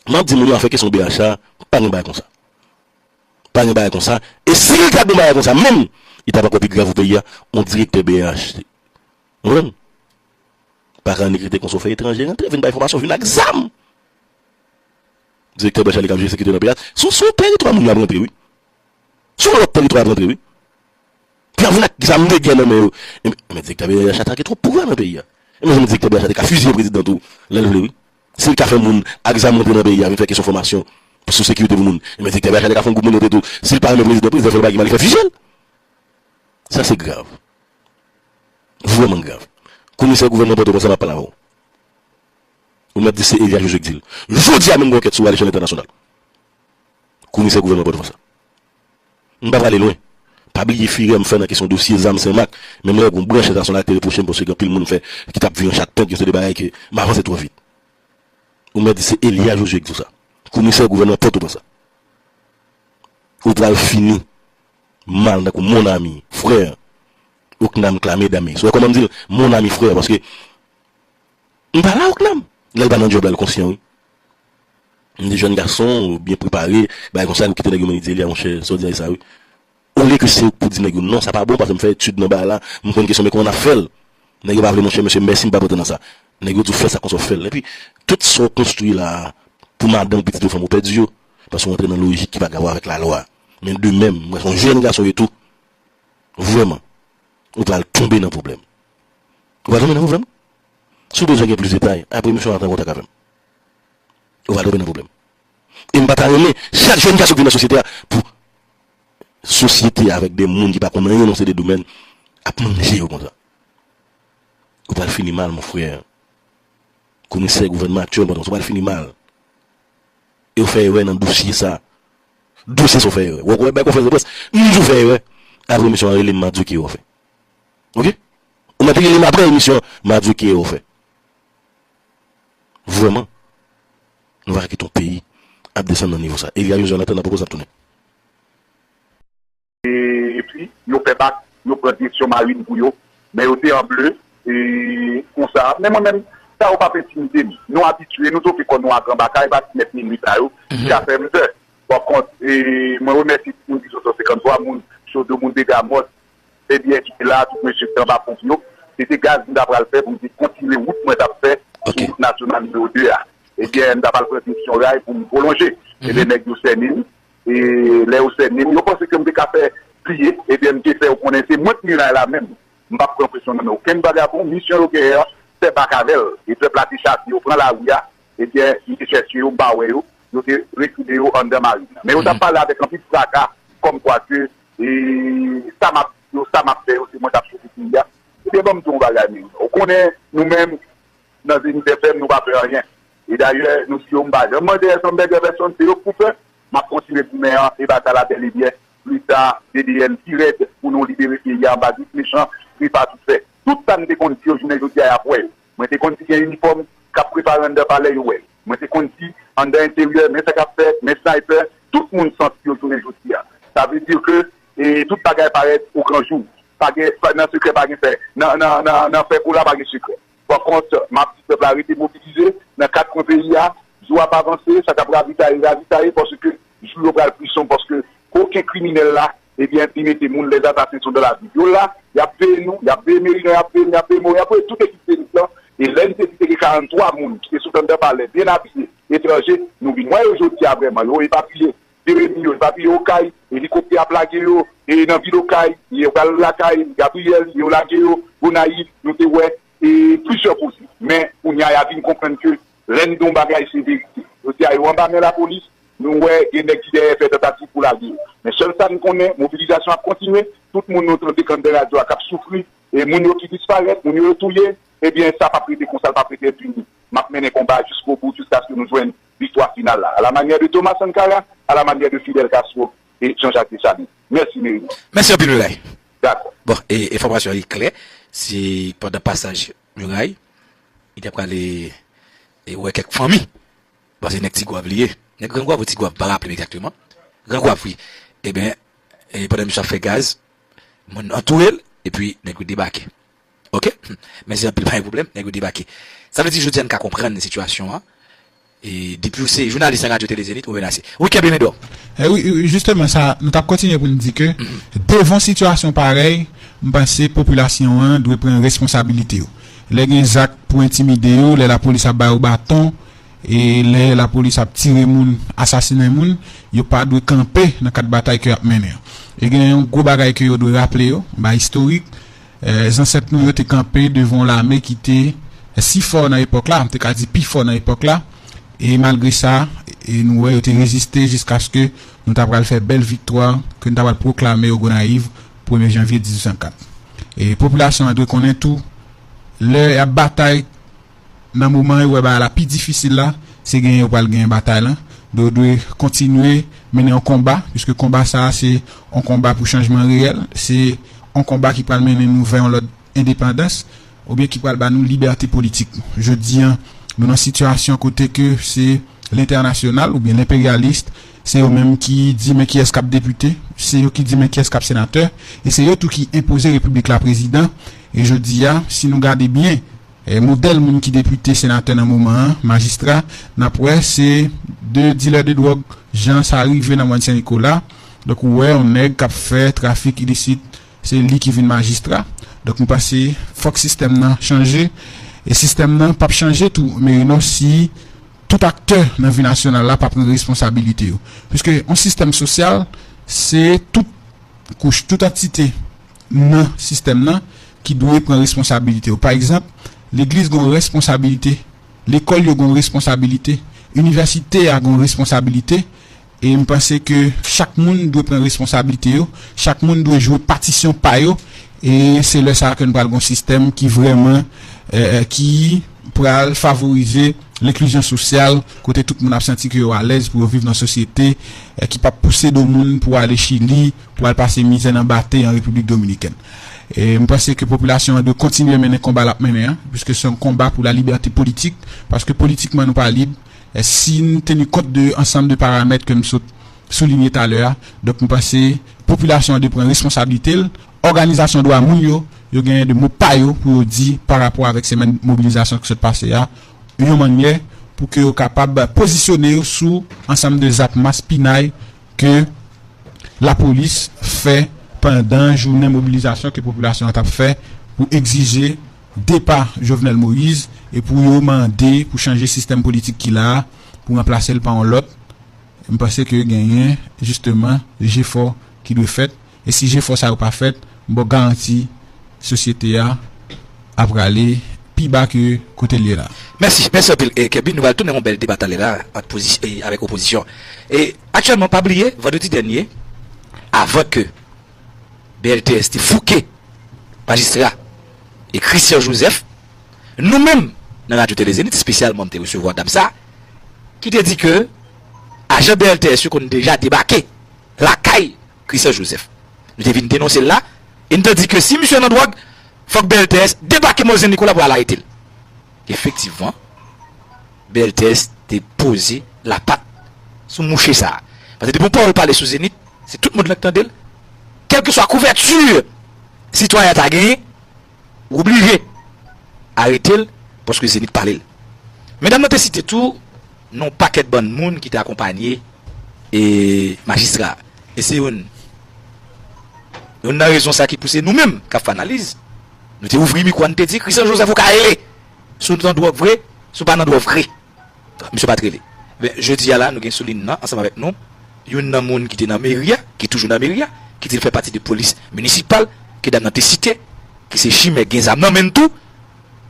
M ap di moun yo afè kesyon B H A, pa gen bagay konsa. Pa gen bagay konsa. E si li ta gen bagay konsa menm, li t ap ankò pi grav pou peyi a, yon direktè B H. Ou konprann? Pa ka annik rete konsa, w fè etranje rantre, vin bay enfòmasyon, vin ak zam. Direktè branch la li k ap jere sekirite nan peyi a. Sou, sou teritwa moun yo ap rantre, wi. Sou lòt teritwa y ap rantre, wi. Pou y ap vin ak zam de gè nan men yo. Enben, enben, direktè B N D H atake twòp pouvwa nan peyi a. Enben, direktè B N D H te ka fiziye prezidan tou, lè l vle, wi. Si l ka fè moun ak zam rantre nan peyi a, vin fè kesyon fòmasyon sou sekirite pou moun. Enben, direktè B N D H te ka fè yon gwoup moun rantre tou. Si l pa renmen prezidan, prezidan fè l bagay mal, li fè fiziye l. Sa se grav. Vrèman grav. Komisè gouvènman Pòtoprens la, m ap pale avè w. Ou mèt di se Elia Josué k di l. Jodi a menm gen ankèt sou a lechèl entènasyonal. Komisè gouvènman Pòtoprens la. M pa prale lwen. Pa bliye firè m fè nan kesyon dosye zam Senmak, menm lè yon branch entènasyonal te repwoche m paske gen anpil moun m fè ki t ap viv an chak pent, yon seri de bagay ke m avanse twò vit. Ou mèt di se Elia Josué k di w sa. Komisè gouvènman Pòtoprens la. Ou pral fini mal tankou mon ami, frè, Ocnam Clamé Damé. Ou wè kòman m di l? Mon ami, frè, paske m pa la Ocnam. Lè l pa nan djòb la, l konsyan, wi. M di jèn gason, ou byen prepare, bagay konsa, nou kite nèg yo manipile a, monchè, sa w di a, e sa, wi. Olye ke se ou k pou di nèg yo, non, sa pa bon, paske m fè etid nan bagay la, m konn kesyon, men kòman n ap fè l? Nèg yo pa vle, monchè, mesye, mèsi, m pa pote nan sa. Nèg yo di w fè sa konsa, w fè l. Epi, tout sa w konstwi la, pou madanm, pitit ou, fanm ou pèdi yo, paske w antre nan lojik ki pa gen rapò avèk lalwa. Men de menm, mwen se yon jèn gason ye tou, vrèman, ou pral tonbe nan pwoblèm. Ou pral tonbe nan pwoblèm. Si w bezwen gen plis detay, apre emisyon an, antre an kontak avè m. Ou pral tonbe nan pwoblèm. E m pa ta renmen, chak jèn gason ki vin nan sosyete a, pou sosyete avèk de moun ki pa konn anyen nan seri de domèn, ap manje yo konsa. Ou pral fini mal, mon frè. Komisè gouvènman aktyèl, ou pral fini mal. E w fè erè nan dosye sa. Dosye sa w fè erè. Ou wè, bay konferans de près, m di w fè erè. Apre emisyon an, rele m, m a di w ki erè w fè. Oke? Ou mèt rele m apre emisyon an, m a di w ki erè w fè. Vrèman, nou pa ka kite yon peyi ap desann nan nivo sa. Elia Josué, an atandan, poko sa ap tounen. E, epi, yo fè bak, yo pran direksyon Marin pou yo, men yo te an ble, e, konsa. Men mwen menm, sa yo p ap entimide m. Nou abitye, nou twofe kò nou a gran batay, pa ti nèf minit la yo, ki ka fè m pè. Pakont, e, mwen remèsye tout moun ki sot an senkanntwa, moun Chodo, moun Degamòs, ebyen, ki te la, tout mesye ki te anba ponp yo, se te gaz m ta pral fè pou m te kontinye wout mwen t ap fè sou wout nasyonal nimewo de a. Ebyen, m ta pral pran direksyon ray pou m pwolonje. Ebyen, nèg yo sènen m. E lè yo sènen m, yo panse ke m te ka fè pliye. Ebyen, m te fè yo konnen se mwen k miray la menm. M p ap pran presyon nan men okenn vagabon. Misyon yo genyen an, fè bak avè l. E pèp la te chase yo, pran lari a. Ebyen, m te chèche yo, m pa wè yo. Yo te rekile yo anndan marin nan. Men yo t ap pale avèk anpil fraka, kòmkwa ke, e, sa m ap di yo, sa m ap fè yo, se mwen k ap sove peyi a. Ebyen, ban m di w yon bagay, men ou konnen, nou menm, nan Zenith F M, nou pa pè anyen. E dayè, nou di yo, m pa janm mande Ensemble Berger Person, se yo k pou fè. M ap kontinye goumen an, e batay la bèl e byen. Plis ta, D D N pi rèd pou nou libere peyi a anba tout mechan, kripa tout fè. Tout sa n te konn di yo, jounen jodi a, y ap wè yo. Mwen te konn di gen inifòm k ap prepare anndan palè, yo wè l. Mwen te konn di, anndan enteryè, men sa k ap fèt, men sniper, tout moun santi yo jounen jodi a. Sa vle di ke, e, tout bagay parèt o gran jou. Pa gen, pa, nan sekrè pa gen fè. Nan, nan, nan, nan fè kola pa gen sekrè. Pakont, m ap di pèp la rete mobilize nan kat kwen peyi a. Jou ap avanse, sa k ap ravitaye, ravitaye, paske jou yo pral pli sonb, paske koken kriminèl la, ebyen, li mete moun, les assassins sont dans la ville. Yo la, y ap veye nou, y ap veye Merinos, y ap veye m, y ap veye Mo, y ap veye tout ekip Zenith lan. E lè n te di te gen karanntwa moun ki te sot anndan palè, byen abiye, etranje, nou vin wè yo jodi a vrèman, yo epapiye. Jeremi yo, epapiye Okay, elikoptè ap lage yo, e nan vil Okay, yo pral lakay Gabriel, yo lage yo, Gonayiv, nou te wè, e plizyè kote. Men, kounye a, y a vin konprann ke lè n di yon bagay, se verite. Jodi a, yo anba men lapolis, nou wè, gen nèg ki dèyè fè tantativ pou lage yo. Men sèl sa n konnen, mobilizasyon ap kontinye, tout moun nou tande k anndan radyo a k ap soufri, e moun yo ki disparèt, moun yo yo touye, ebyen, sa p ap rete konsa, l p ap rete enpini. M ap mennen konba jiskobou, jiskaske nou jwenn viktwa final la. À la manière de Thomas Sankara, à la manière de Fidel Castro et Jean-Jacques Dessalines. Mèsi, Merinos. Mèsi anpil, Mirail. Dakò. Bon, e enfòmasyon an klè, se pandan pasaj Mirail, li t ap prale e wè kèk fanmi. Paske nèg Tigwav li ye. Nèg Grangwav ou Tigwav, m pa raple m egzakteman. Grangwav, wi. Ebyen, e pandan misye ap fè gaz, moun antoure l, epi nèg yo debake. Oke? Mèsi anpil, pa gen pwoblèm, nèg yo debake. Sa vle di jodi a n ka konprann sitiyasyon an. E depi w se jounalis nan Radyo Tele Zenith, ou menase. Wi, kenbe men dwòl. E wi, wi, jisteman, sa, nou t ap kontinye pou n di ke devan sitiyasyon parèy, m panse popilasyon an dwe pran responsabilite yo. Lè gen zak pou entimide yo, lè lapolis ap ba yo baton, E lè lapolis ap tire moun, asasinen moun, yo pa dwe kanpe nan kad batay ke y ap mennen an. E gen yon gwo bagay ke yo dwe raple yo, bay istorik, eh, zansèt nou yo te kanpe devan yon lame ki te, eh, si fò nan epòk la, m te ka di pi fò nan epòk la, e malgre sa, e nou wè yo te reziste jiskaske nou ta pral fè bèl viktwa ke nou ta pral pwoklame yo Gonayiv premye janvye dizuit san kat. E popilasyon an dwe konnen tou, lè y ap batay nan moman yo wè bagay la pi difisil la, se genyen yo pral genyen batay lan. Donk, yo dwe kontinye mennen yon konba, piske konba sa a se yon konba pou chanjman reyèl, se yon konba ki pral mennen nou vè yon lòt endepandans, oubyen ki pral ba nou libète politik. Jodi a, nou nan sitiyasyon kote ke se lentènasyonal oubyen lenperyalis, se yo menm ki di men kiyès k ap depite, se yo ki di men kiyès k ap senatè, e se yo tou ki enpoze repiblik la prezidan. E jodi a, si nou gade byen, E, modèl moun ki depite, senatè nan moman an, majistra, n ap wè se de dilè de dwòg, jan sa rive nan mòn Sen Nikola. Donk, ou wè yon nèg k ap fè trafik ilisit, se li ki vin majistra. Donk, m panse fòk sistèm nan chanje. E sistèm nan p ap chanje tou, Merino, si tout aktè nan vi nasyonal la pa pran responsabilite yo. Piske yon sistèm sosyal, se tout kouch, tout antite nan sistèm nan ki dwe pran responsabilite yo. Pa egzanp, legliz gen yon responsabilite, lekòl yo gen yon responsabilite, inivèsite a gen yon responsabilite, e m panse ke chak moun dwe pran responsabilite yo, chak moun dwe jwe patisyon pa yo, e se lè sa a ke nou pral gen yon sistèm ki vrèman, eh, eh, ki pral favorize lenklizyon sosyal, kote tout moun ap santi ke yo alèz pou yo viv nan sosyete, eh, ki p ap pouse do moun pou ale Chili, pou al pase mizè nan bate an Repiblik Dominikèn. E m panse ke popilasyon an dwe kontinye mennen konba l ap mennen an, piske se yon konba pou la libète politik, paske politikman nou pa lib, eh, si n teni kont de ansanm de paramèt ke m sot soulinye talè a. Donk, m panse popilasyon an dwe pran responsablite l, òganizasyon dwa moun yo, yo genyen de mo pa yo pou yo di pa rapò avèk semèn mobilizasyon ki sot pase a, yon mannyè pou ke yo kapab pozisyone yo sou ansanm de zak maspinay ke lapolis fè pandan jounen mobilizasyon ke popilasyon an t ap fè pou egzije depa Jovenel Moïse e pou yo mande pou chanje sistèm politik ki la a, pou ranplase l pa yon lòt. M panse ke genyen, jisteman, jefò ki dwe fèt. E si jefò sa yo pa fèt, m ba w garanti sosyete a ap prale pi ba ke kote l ye la. Mèsi, mèsi anpil, eh, Kevin. Nou pral tounen yon bèl deba talè la ant pozi-, eh, avèk opozisyon. E aktyèlman, pa bliye, vandredi dènye, avan ke B L T S te fouke majistra e Christian Joseph, nou menm, nan Radyo Tele Zenith, espesyalman, m te resevwa dam sa, ki te di ke ajan B L T S yo konn deja debake lakay Christian Joseph. Nou te vin denonse l la, e n te di ke si misye nan dwòg, fòk B L T S debake mòn Sen Nikola pou al arete l. Efektivman, B L T S te poze lapat sou mouche sa a. Paske depi yon pawòl pale sou Zenith, se tout moun lan k tande l. Kèlkeswa kouvèti sitwayen an ta genyen, ou oblije arete l, paske Zenith pale l. Medam nan te site tou non pakèt bann moun ki te akonpanye e majistra a. E se youn, youn nan rezon sa ki pouse nou menm k ap fè analiz, nou te ouvri mikwo a, nou te di, Christian Joseph, ou ka rele. Si w nan dwòg vre, si w pa nan dwòg vre. Misye pa t rele. Ben, jodi a la, nou gen sou liy nan, ansanm avèk nou, youn nan moun ki te nan meri a, ki toujou nan meri a, ki di l fè pati de polis minisipal, ke dam nan te site, ki se chimè, gen zam nan men l tou.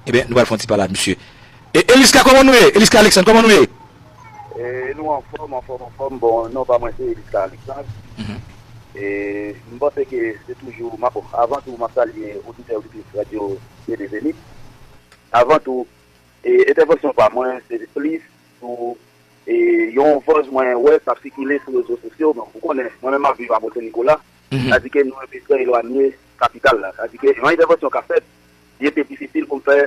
Ebyen, nou pral fè yon ti pale ak misye. E Eliska, kòman nou ye? Eliska Alexandre, kòman nou ye? E nou anfòm, anfòm, anfòm. Bon, non pa mwen se Eliska Alexandre. Mhm. E m panse ke se toujou, m ap, bon, avan tou, m ap salye oditè, oditris Radyo Tele Zenith. Avan tou, e entèvansyon pa mwen, se plis sou, e yon vòz mwen wè k ap sikile sou rezo sosyo. Bon, ou konnen, mwen menm m ap viv a Mont Sen Nikola. Mhm. Sa di ke nou enpe trè elwanye kapital la. Sa di ke yon entèvansyon k ap fèt, li enpe difisil pou m fè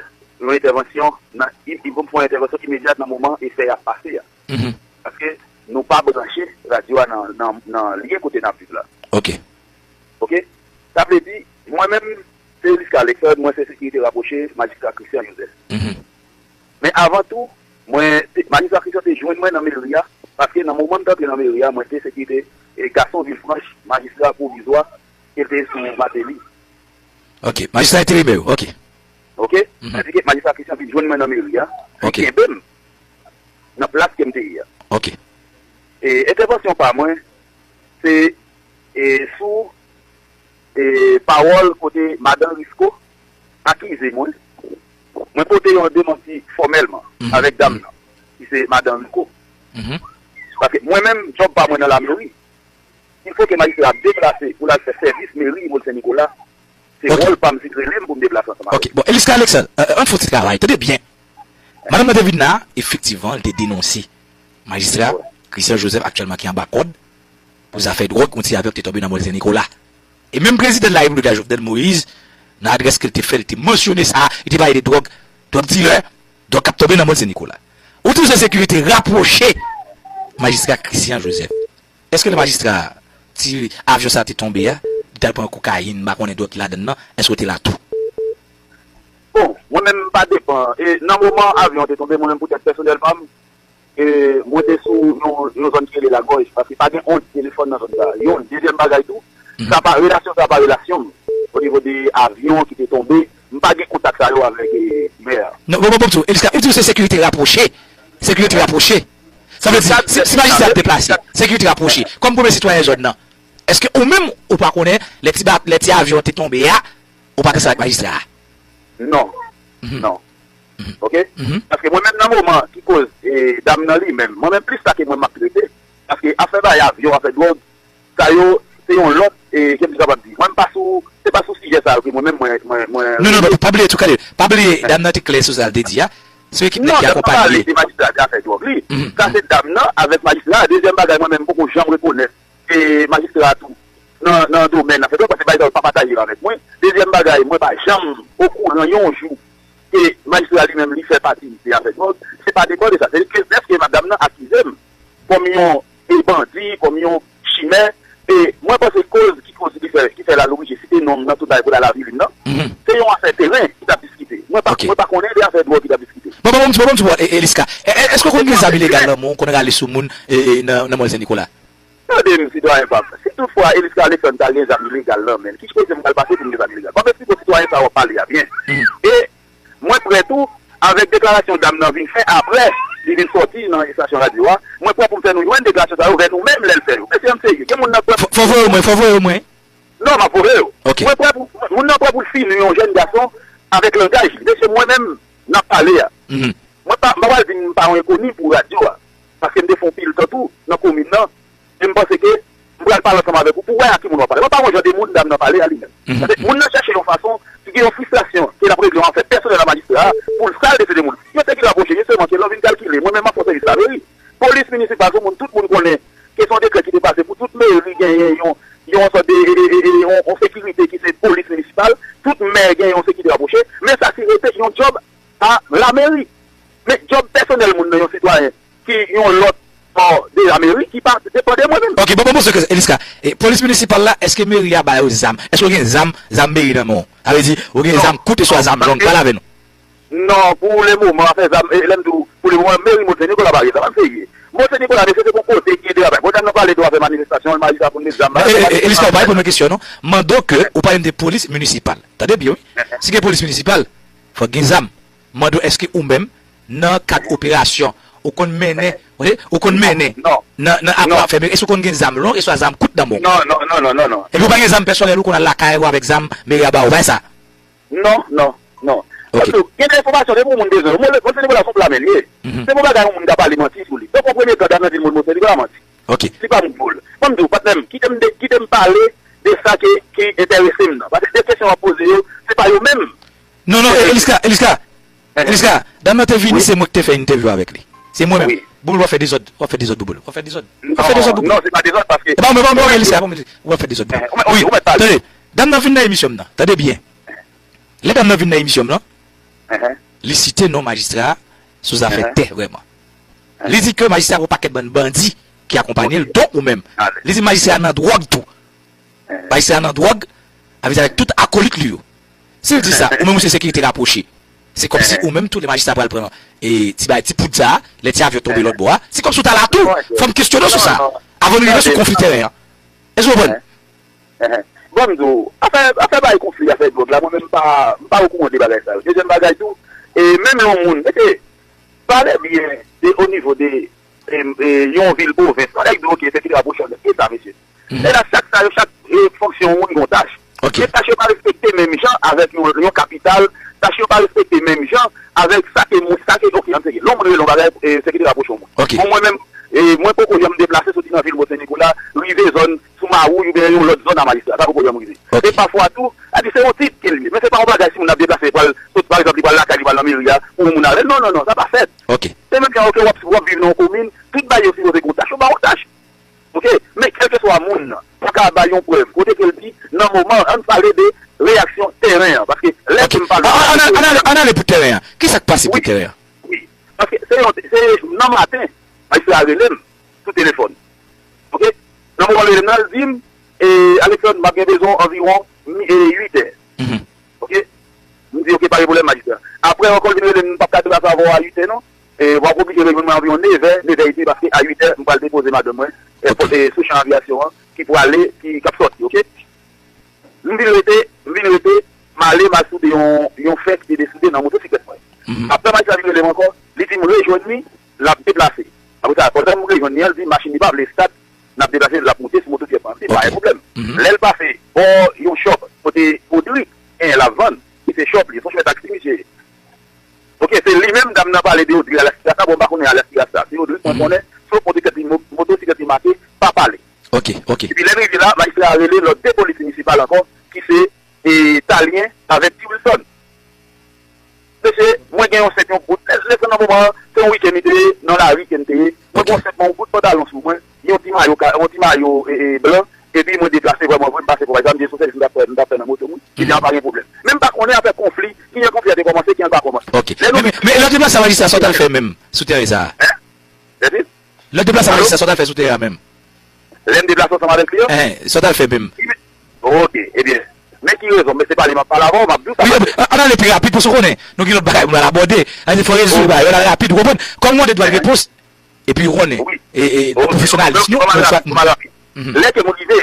yon entèvansyon nan, i, i, pou m fè yon entèvansyon imedyat nan moman efè y ap pase a. Mhm. Paske nou pa branche radyo a nan, nan, nan lye kote n ap viv la. Ok. Ok? Sa vle di, mwen menm, se Eliska Alexandre, mwen se sekirite rapwoche majistra Christian Joseph. Mhm. Men avan tou, mwen, te, majistra Christian te jwenn mwen nan meri a, paske nan moman m t antre nan meri a, mwen te sekirite, e, gason Vilfranche, majistra pwovizwa, ki te sou Martelly. Ok, majistra enterimè yo, ok. Ok? Mhm. Sa di ke majistra Christian vin jwenn mwen nan meri a, li Ok. kenbe m. nan plas ke m te ye a. Ok. E entèvansyon pa mwen, se e, sou e, pawòl kote Madan Risco akize mwen. Mwen pote yon demanti fòmèlman avèk dam nan, ki se Madan Risco. Paske mwen menm, djòb pa mwen nan lameri. Il fo ke majistra deplase pou l al fè sèvis meri Mòl Sen Nikola. Se wòl pa m si t rele m pou m deplase ansanm avè l. Ok, bon, Elisca Alexandre, euh, ann fè yon ti travay, tande byen. Madanm nan te vin la, efektivman, li te denonse majistra Christian Joseph aktyèlman ki anba kòd pou zafè dwòg, yon ti avyon ki te tonbe nan Mòl Sen Nikola. E menm prezidan de la repiblik la, Jovenel Moïse, nan adrès ke l te fè, li te mansyone sa, li te pale de dwòg, dwòg dilè, dwòg k ap tonbe nan Mòl Sen Nikola. Ou di w se sekirite rapwoche majistra Christian Joseph. Èske lè majistra a ti avyon sa te tonbe a, li t al pran kokayin, m pa konnen dwòg ki ladann nan, èske w te la tou? Bon, mwen menm m pa depan. E nan moman avyon an te tonbe, mwen menm poutèt pèsonèl pa m, e mwen te sou yon, yon zòn ki rele Lagòj, paske pa gen ond telefòn nan zòn sa a. Yon, dezyèm bagay tou, sa pa, relasyon sa pa relasyon m. O nivo de avyon ki te tonbe, m pa gen kontak sa yo avèk e, mè a. Non, bon, bon, bon, tou, Elisca, ou di w se sekirite rapwoche. Sekirite rapwoche. Sa vle di, si, si majistra ap deplase, sekirite rapwoche. Kòm premye sitwayen zòn nan, èske ou menm ou pa konnen lè ti, lè ti avyon te tonbe a, ou pa t ansanm ak majistra a? Non. Non. Ok? Paske mwen menm nan moman ki koz e, dam nan li menm, mwen menm plis sa ke mwen m ap trete. Paske afè bay avyon, afè dwòg, sa yo, se yon lòt, e, jan m kapab di. Mwen m pa sou, se pa sou sijè sa yo ke mwen menm mwen, mwen, mwen. Non, non, non, pa bliye tou, gade, pa bliye, dam nan te klè sou sa l te di a. Se ekip nèg ki akonpaye li. Non, dam nan pale de majistra ki afè dwòg li. Sa se dam nan avèk majistra a. Dezyèm bagay, mwen menm m poko janm rekonèt e majistra a tou nan, nan domèn afè dwòg, paske bagay sa yo pa pataje avèk mwen. Dezyèm bagay, mwen pa janm okouran yon jou ke majistra li menm li fè pati de afè dwòg. Se pa depan de sa. Se ke lèske madanm nan akize m kòm yon e bandi, kòm yon chimè. E mwen panse koz ki koz li fè, ki fè l al oblije site non m nan tout bagay pou l al avili m nan, se yon afè teren ki t ap diskite. Mwen pa, mwen pa konnen de afè dwòg ki t ap diskite. Bon, bon, bon, bon, bon, bon, Eliska, èske w konn gen zam ilegal nan men w, w konn rale sou moun e, e, nan, nan Mòn Sen Nikola? Tande m, sitwayen pa m. Si toutfwa Eliska Alexandre ta gen zam ilegal nan men l, ki kote m pral pase pou m gen zam ilegal? Ban m eksplike w sitwayen sa w ap pale a byen. E mwen prè tou avèk deklarasyon dam nan vin fè apre li vin sòti nan estasyon radyo a. Mwen prè pou m fè nou jwenn deklarasyon sa yo vè nou menm lè l fè yo. Mesye, ann serye. Gen moun nan k prè pou. Fò voye w mwen, fò voye w mwen. Non, m ap voye yo. Mwen prè pou, moun nan prè pou l fini yon jèn gason avèk langaj li. Mesye, mwen menm, n ap pale a. Mwen pa, m pa pral di m pa yon enkoni pou radyo a. Paske m te fè yon pil tan tou nan komin nan. E m panse ke m pral pale ansanm avèk ou pou w wè a ki moun w ap pale. Mwen pa yon jan de moun dam nan pale a li menm. Paske moun nan chèche yon fason, si gen yon fristrasyon ke l ap regle yon afè pèsonèl a majistra a, pou l sa l deside moun. Yo se ki rapwoche, men sèlman ke lè w vin kalkile, mwen menm m ap fè yon sèvis lameri. Polis minisipal, se yon moun tout moun konnen ke se yon dekrè ki te pase pou tout meri genyen yon, yon sòt de, e, e, e, e, yon, yon sekirite ki se polis minisipal, tout mè genyen yon sekirite rapwoche, men sa se rete yon djòb a lameri. Men djòb pèsonèl moun nan, yon sitwayen ki yon lòt bò de lameri ki pa depann de mwen menm. Ok, bon, bon, bon, se ke, Eliska, e, polis minisipal la, èske meri a ba yo zam? Èske w gen zam, zam meri nan men w? Sa vle di, ou gen zam kout oswa zam long? Pale avè nou. Non, pou le moman, afè zam, e, lè m di w, pou le moman, meri Mòn Sen Nikola pa gen zam, ann serye. Mòn Sen Nikola, mesye, se pou kote ki ede avèk. Bon, dam nan pale de w afè manifestasyon, majistra pou l met zam la. E, e, e, Eliska, ou pa reponn mwen kesyon, non. Mande w ke ou pale m de polis minisipal. Tande byen, wi. Si gen polis minisipal, fòk gen zam. Mande w èske ou menm, nan kad operasyon, ou konn mennen, ou konn mennen nan, nan apre afè, èske ou konn gen zam long, oswa zam kout nan men w? Non, non, non, non, non, non. Epi ou pa gen zam pèsonèl ou konn al lakay ou avèk zam meri a ba ou, pa sa? Non, non, non. Ok. Paske gen de enfòmasyon depi yon moun bezwen yo. Mwen, mwen se nèg la, se yon pla men l ye. Se pa yon bagay yon moun ka pale manti sou li. Donk, an premye tan, dam nan di l moun Mòn Sen Nikola manti. Ok. Se pa moun pou l. Ban m di w, patnè m, kite m de, kite m pale de sa ki, ki enterese m nan. Paske de kesyon w ap poze yo, se pa yo menm. Non, non, Eliska, Eliska. Eliska, dam nan te vini, se mwen ki te fè entèvyou avèk li. Se mwen menm. Bouboul, w ap fè dezòd, w ap fè dezòd, Bouboul. W ap fè dezòd. W ap fè dezòd, Bouboul. Non, se pa dezòd paske. E pa mwen, pa mwen, Eliska, pa mwen, w ap fè dezòd, Bouboul. Wi, tande. Dam nan vin nan emisyon m nan. Tande byen. Lè dam nan vin nan emisyon m nan, li site non majistra a sou zafè tè vrèman. Li di ke majistra a gen yon pakèt bann bandi ki akonpanye l, dont ou menm. Li di majistra a nan dwòg tou. Majistra a nan dwòg, avèk tout akolit li yo. Si l di sa, ou menm ou se sekirite rapwoche. Se kòmsi ou menm tou lè majistra a pral pran e, ti bagay, ti poud sa a, lè ti avyon tonbe lòt bò a, se kòmsi ou ta la tou. Fò m kesyone w sou sa, avan nou rive sou konfli teren an. Èske w konprann? Bon, m di w, afè, afè bay konfli, afè dwòg la, mwen menm m pa, m pa okouran de bagay sa yo. Dezyèm bagay tou, e menm lè yon moun, mesye, Pale byen de o nivo de e, e, yon vil pwovens. Yon nèg di, ok, se ki rapwoche w nèt. Ki sa, mesye? Lè la, chak sa yo, chak e, fonksyon yon moun gen yon tach. Men tach yo pa respekte menm jan avèk yon, yon kapital. Tach yo pa respekte menm jan avèk sa ke moun, sa ke, ok, ann seye. Lè yon moun rele yon bagay, e, se ki rapwoche w moun. Bon, mwen menm, e, mwen poko janm deplase soti nan vil Mont Sen Nikola, rive zòn sou Mawouy oubyen yon lòt zòn a majistra. Sa poko janm rive. E pafwa tou, a di se yon tit ke l ye. Men se pa yon bagay si moun ap deplase, pral, sot, pa egzanp, li pral lakay, li pral nan meri a, pou yon moun arete l. Non, non, non, sa pa fèt. Se menm jan, ok, w ap, w ap viv nan yon komin, tout bagay yo sipoze gen yon tach, yo ba w yon tach. Ok? Men kèlkeswa moun nan, pou ka bay yon prèv, kote ke l di, nan moman, ann pale de reyaksyon tèren an, paske lè ke m pale de reyaksyon tèren an, ann ale pou tèren an. Kisa k pase pou tèren an? Wi, paske se yon, se nan maten, majistra a rele m sou telefòn. Ok? Nan moman l rele m nan, l di m, e, Alexandre, m ap gen bezwen w anviwon mi-, e, uit è. Ok? M di, ok, pa gen pwoblèm, majistra. Apre ankò, l vin rele m, m p ap ka deplase avè w a uit è, non. E, w ap oblije rejwenn mwen anviwon nevè, nevè edmi, paske a uit è, m pral depoze madanm mwen, e, sou chan avyasyon an, ki prale, ki, k ap sòti, ok? M vin rete, m vin rete, m ale, m al soude yon, yon fè ki te desoude nan motosiklèt mwen. Apre, majistra vin rele m ankò, li di m rejwenn li, l ap deplase. Apre sa, pandan m rejwenn li an, li di machin li pa vle estat, n ap deplase, l ap moute sou motosiklèt mwen. M di pa gen pwoblèm. Lè l pase bò yon chòp kote Odri, e, l ap vann, ki se chòp li, se yon chòp taksi misye ye. Ok, se li menm, dam nan pale de Odri Alaskira sa, bon, m pa konnen Alaskira sa. Se Odri mwen konnen, sof motosiklèt li, mo-, motosiklèt li make, pa pale. Ok, ok. Epi lè n rive la, majistra a rele lòt de polis minisipal ankò, ki se, e, Talyen avèk Ti Wilson. Mesye, mwen gen yon senp, yon bout. Lè, lè nan moman an, se yon wikenn li te ye, nan lari ke m te ye. Mwen gen yon senp, yon bout pantalon sou mwen, yon ti mayo, ka- yon ti mayo, e, e, blan, epi mwen deplase vrèman vre, m pase pou bay zam, m di se yon sèvis m t ap fè, m t ap fè nan moto m, wi. Epi an pa gen pwoblèm. Men m pa konnen afè konfli, kijan konfli a te kòmanse, kijan l pa kòmanse. Ok. Lè nou Men, men, men lè w deplase a, majistra, sa w t al fè menm, sou tèren sa a? Hein? Lè w deplase a, majistra, sa w t al fè sou tèren an menm? Lè m deplase ansanm avèk li an? Hein, sa w t al fè menm? Ok, ebyen, men ki rezon, men se pa li m ap pale avè w, m ap di w sa. Wi, paske an, an ale pi rapid, paske w konnen, nou gen lòt bagay pou n al abòde. Ann fò rezime bagay yo, n al rapid, ou konprann? Kòm ou mande dwa de repons, epi ou konnen, e, e, nan pwofesyonalis nou, nou fwa. Lè ke moun rive,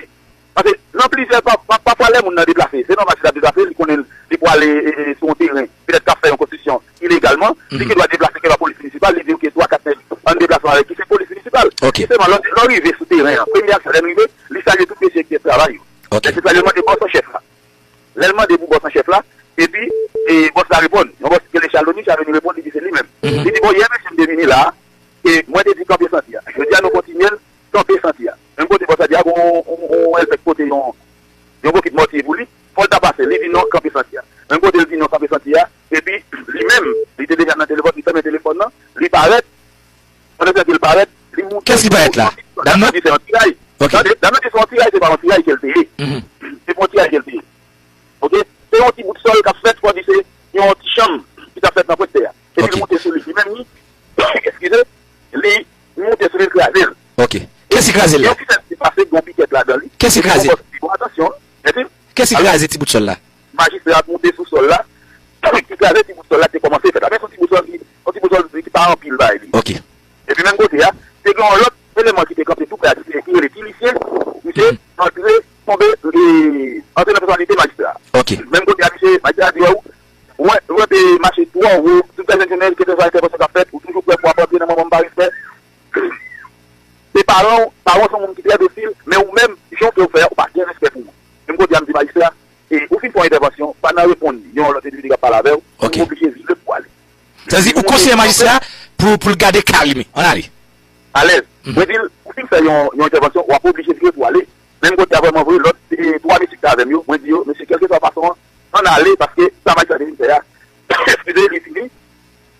paske nan plizyè, pa, pa, pafwa lè moun nan deplase, se nòmal si l ap deplase, li konnen li pwale, e, e, sou yon teren, petèt k ap fè yon konstriksyon ilegalman, li gen dwa deplase kèlkeswa polis minisipal, li di, ok, twa, kat nèg, ann deplase avèk ki se polis minisipal. Jisteman, lè, lè w rive sou teren an, premye aksyon, lè n rive, li salye tout mesye ki ap travay yo. Lè se sa, li mande bòs an chèf la. Lè l mande pou bòs an chèf la, epi, e, bòs la reponn. Yon bòs ki rele Chaloni, Chaloni reponn, li di se li menm. Li di, bon, yè mesye m te vini la a, e mwen te di kanpe santye a. Jodi a nou kontinye l, kanpe santye a. Menm kote bòs la di a, gon yon, yon, yon L P E C pote yon, yon bokit mòtye pou li, fò l ta pase. Li di non, kanpe santye a. Menm kote l di non, kanpe santye a, epi li menm, li te deja nan telefòn, li fèmen telefòn nan, li parèt, pandan ke l parèt, li moute. Kiyès ki parèt la? Dam nan? Dam nan di se yon tiray. Ok. Tande, dam nan di se yon tiray, se pa yon tiray ke l te ye. Se pa yon tiray ke l te ye. Ok? Se yon ti bout sòl k ap fèt, fò di se yon ti chanm ki t ap fèt nan pwent tè a. Epi l moute sou li, li menm li, eskize, li moute sou li, l kraze l. Ok. Kiyès ki kraze l la? Yon ti sèl ki pase, gen yon pikèt ladan li. Kiyès ki kraze? Bon, atansyon, mèsi. Kiyès ki kraze ti bout sòl la? Majistra a moute sou sòl la, ki kraze ti bout sòl la ki te kòmanse fèt la. Men se yon ti bout sòl ki, yon ti bout sòl ki pa anpil bagay li. Ok. Epi menm kote a, te gen yon lòt eleman ki te kanpe tou prè a, ki se, ki rele Ti Lisyen, misye antre, tonbe, e, antre nan pèsonalite majistra a. Ok. Menm kote a, misye, majistra a di, wè, ou, wè, wè, te mache twò wo, tout sa, kèlkeswa entèvansyon k ap fèt, ou toujou prè pou ap antre nan moman m pa respè. Se paran w, paran w se yon moun ki trè dosil, men ou menm, jan w fè w fè a, ou pa gen respè pou moun. Menm kote a, m di majistra, e, ou fin fè yon entèvansyon, pa nan reponn yon lòt endividi k ap pale avè w, ou oblije vire pou w ale. Sa vle di, ou konseye majistra pou, pou l gade kalme. Ann ale. Alèz. Mwen di l, ou fin fè yon, yon entèvansyon, w ap oblije vire pou w ale. Menm kote a vrèman vre, lòt, e, twa mesye ki te avè m yo, mwen di yo, mesye, kèlkeswa fason an, ann ale, paske sa majistra te vin fè a, eskize, li fini,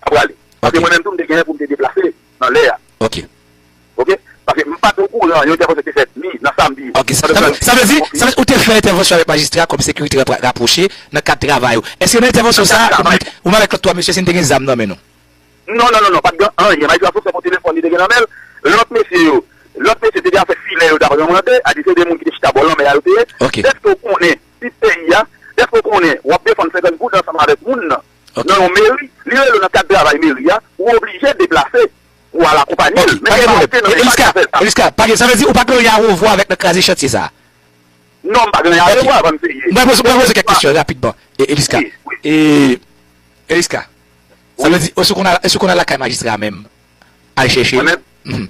apre ale. Paske mwen menm tou, m te genyen pou m te deplase nan lè a. Ok. Ok? Paske m pa t okouran, yon entèvansyon te fèt, ni nan samdi. Ok, sa, sa vle, sa vle di, sa vle di, ou te fè entèvansyon avèk majistra kòm sekirite rapro-, rapwoche nan kad travay ou. Èske nan entèvansyon sa a, ou menm, ou menm avèk lòt twa mesye, si n te gen zam nan men nou? Non, non, non, non, pa t gen anyen. Majistra Fouksè pran telefòn li te gen nan men l. Lòt mesye yo, lòt mesye te gen afè filè yo t ap ranmante, a di se de moun ki te chita bò lanmè a yo te ye. Ok. Dèske w konnen tit peyi a, dèske w konnen w ap defann senkant goud ansanm avèk moun nan, nan yon meri, li rele w nan kad travay meri a, ou oblije deplase pou w al akonpaye l. Ok, men pa gen pwoblèm. Eliska, Eliska, pa gen, sa vle di ou pa t gen anyen a revwa avèk nan kraze chantye sa a? Non, m pa gen anyen a revwa avè m seye. Mwen poze, mwen poze kèk kesyon rapidman. E, Eliska. Wi, wi. E, Eliska. Sa vle di, èske w konn al, èske w konn al lakay majistra menm? Al chèche l? Mwen menm? Mhm.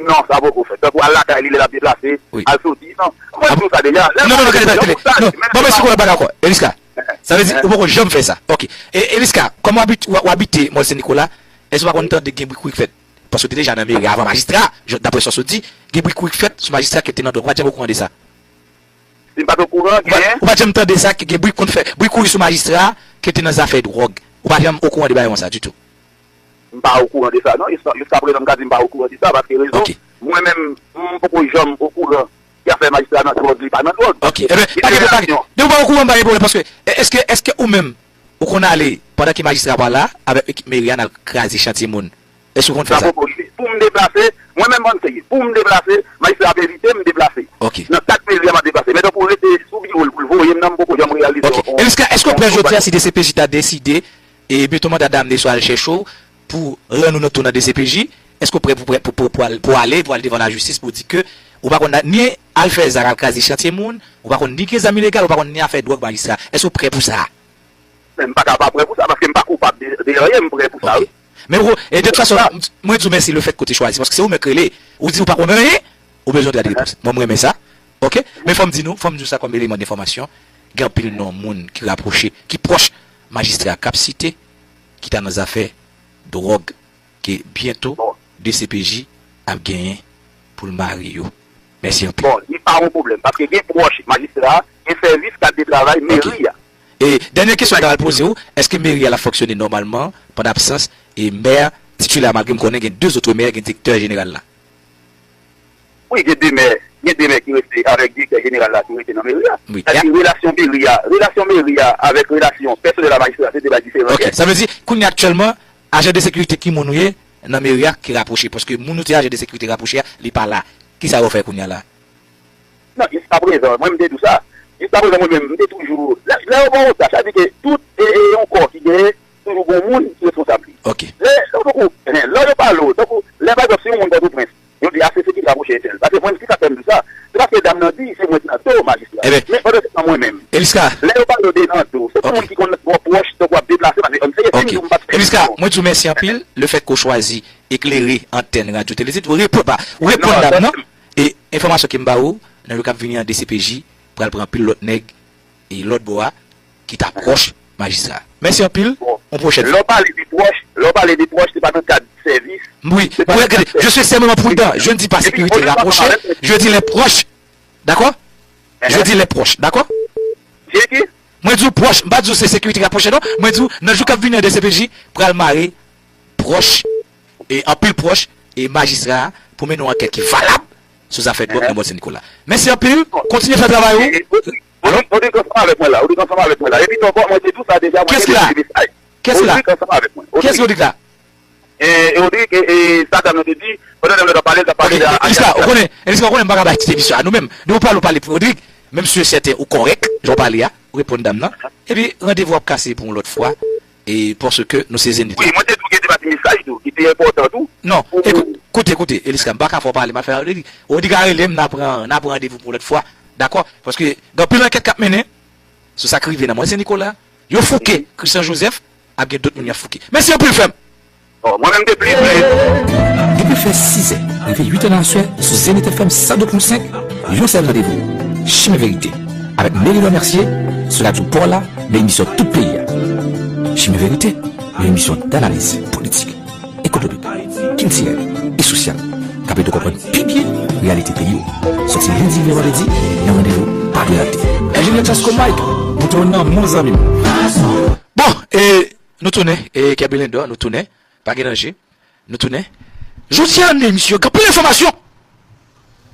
Non, sa poko fèt. Tankou al lakay li lè l ap deplase, wi, al soti. Non, mwen di w sa deja. Lè non, non, non, gade, gade, tande. Non, bon, men si w konn al pa dakò. Eliska, sa vle di, ou poko janm fè sa. Ok. E, Eliska, kòm w abit-, w, w abite Mòn Sen Nikola, èske w pa konn tande gen bri kou k fèt? Paske w te deja nan meri avan majistra, jan, daprè sa w sot di, gen bri kou k fèt sou majistra ke te nan dwòg. Ou pa t janm okouran de sa? Si m pa t okouran, ou pa, genyen. Ou pa t janm tande sa, ke gen bri konn fè, bri kouri sou majistra ke te nan zafè dwòg. Ou pa janm okouran de bagay konsa ditou? M pa okouran de sa, non. Jiska, jiska prezan, m ka di m pa okouran de sa, paske rezon, ok, mwen menm, m poko janm okouran ki afè majistra nan dwòg, li pa nan dwòg. Ok, ebyen, pa gen, pa gen, depi w pa okouran, pa gen pwoblèm, paske, e, èske, èske ou menm, ou konn ale, pandan ke majistra pa la, avèk ekip meri a, n al kraze chantye moun? Èske w konn fè sa? Pou m deplase, mwen menm, ban m serye. Pou m deplase, majistra ap envite m deplase. Ok. Nan kad meri a, m ap deplase. Men tankou rete sou biwo l pou l voye m nan, m poko janm reyalize yon, yon, yon, yon bagay. Ok. Eliska, èske w prè jodi a si D C P J ta deside, e, meton manda damne sou al chèche w pou rann ou nan tou nan D C P J? Èske w prè pou, pou, pou, pou al, pou ale, pou al devan lajistis, pou di ke ou pa konn ni al fè zak, al kraze chantye moun, ou pa konn ni gen zam ilegal, ou pa konn ni afè dwòg, majistra? Èske w prè pou sa? Men m pa ka pa prè pou sa, paske m pa koupab de, de anyen, m prè pou sa, wi. Men ou, e de tout fason, mwen di w mèsi lefètke w te chwazi, paske se ou menm k rele, ou di ou pa konn anyen, ou bezwen gade repons. Mwen, m renmen sa. Ok? Men fò m di nou, fò m di w sa kòm eleman denfòmasyon, gen anpil non moun ki rapwoche, ki pwòch majistra k ap site, ki ta nan zafè dwòg ke byento D C P J ap genyen pou l mare yo. Mèsi anpil. Bon, li pa yon pwoblèm, paske gen pwòch majistra, gen sèvis kad de travay meri a. E dènye kesyon m ta pral poze w, èske meri a l ap fonksyone nòmalman pandan absans e mè titilè a, malgre m konnen gen de zòt mè, gen direktè jeneral la? Wi, gen de mè, gen de mè ki rete avèk direktè jeneral la ki rete nan meri a. Wi. Sa di relasyon meri a, relasyon meri a avèk relasyon pèsonèl a majistra, se de bagay diferan. Ok, sa vle di, kounye a aktyèlman, ajan de sekirite ki moun ou ye nan meri a ki rapwoche, paske moun ou te ajan de sekirite rapwoche a, li pa la. Kisa yo fè kounye a la? Non, jiskaprezan, mwen m te di w sa. Jiskaprezan, mwen menm, m te toujou, lè, lè yo ba w yon tach, sa di ke tout, e, e, yon kò ki genyen, toujou gon moun ki responsab li. Ok. Lè, lè w tankou, lè yo pale w, tankou, lè pa egzanp, si yon moun Pòtoprens, yo di, a, se, se ki rapwoche entèl. Paske mwen, ki sa fè m di sa? Se paske dam nan di, se mwen ki nan do majistra. Ebyen, men pandan se tan, mwen menm, Eliska, lè yo pale w de nan do, se pou moun ki konn twò pwòch, tankou ap deplase, paske, an, se, se m di w, m pa t fè. Eliska, mwen di w mèsi anpil, lefètke w chwazi eklere antèn Radyo Telezit, ou reponn, ba, ou reponn dam nan, e enfòmasyon ke m ba ou, nan jou k ap vini an, D C P J pral pran anpil lòt nèg e lòt bò a ki ta pwòch majistra. Mèsi anpil. Bon. Yon pwochèn fwa. Lè w pale de pwòch, lè w pale de pwòch, se pa nan kad sèvis. Wi, wi, gade, je suis extrêmement prudent. Je ne dis pas sécurité rapprochée, je dis les proches. D'accord? Je dis les proches, d'accord? Mwen di w pwòch, m pa di w se sekirite rapwoche non. Mwen di w, nan jou k ap vini an, D C P J pral mare pwòch, e anpil pwòch, e majistra a pou mennen yon ankèt ki valab sou zafè dwòg nan Mòn Sen Nikola. Mèsi anpil, kontinye fè travay ou. Alo? Rodrigue ansanm avèk mwen la, Rodrigue ansanm avèk mwen la. Epi non, bon, mwen te di w sa deja, mwen te di mesaj. Kiyès ki la? Rodrigue ansanm avèk mwen. Kiyès Rodrigue la? E, e Rodrigue, e, e sa dam nan te di, pandan dam nan t ap pale, l t ap pale de Eliska, ou konnen, Eliska, ou konnen m pa ka bay ti emisyon a nou menm. Depi w pale, ou pale pou Rodrigue, menm si sèten ou kòrèk, jan w pale a, ou reponn dam nan. Epi randevou ap kase pou yon lòt fwa, e paske nou se Zenith la. Wi, mwen te di w gen de pati mesaj tou, ki te enpòtan tou. Non, ekout, koute, koute, Eliska, m pa ka fè w pale, m ap fè Rodrigue. Rodrigue a rele m, n a pran, n a pran randevou pou yon lòt fwa, dakò? Paske gen anpil ankèt k ap mennen sou sa k rive nan Mòn Sen Nikola. Yo fouke Christian Joseph, ap gen dòt moun y ap fouke. Mèsi anpil, frè m. Bon, mwen menm depi. Depi fè sizè rive uitè nan aswè sou Zenith F M san de pwen senk, yon sèl randevou, Chimen Verite, avèk Merilor Mercier, sou radyo pa w la, nan emisyon tout peyi a. Chimen Verite, yon emisyon danaliz politik, ekonomik, kiltirèl e sosyal, k ap ede w konprann pi byen reyalite peyi w. Soti lendi rive vandredi, nan randevou pa dwe rate. Enjenyè Chasco Mike, moute w nan men w, zanmi m. Bon, e, nou tounen, e, Kè Belendò, nou tounen. Pa gen danje. Nou tounen. Jodi a, nan emisyon, gen anpil enfòmasyon.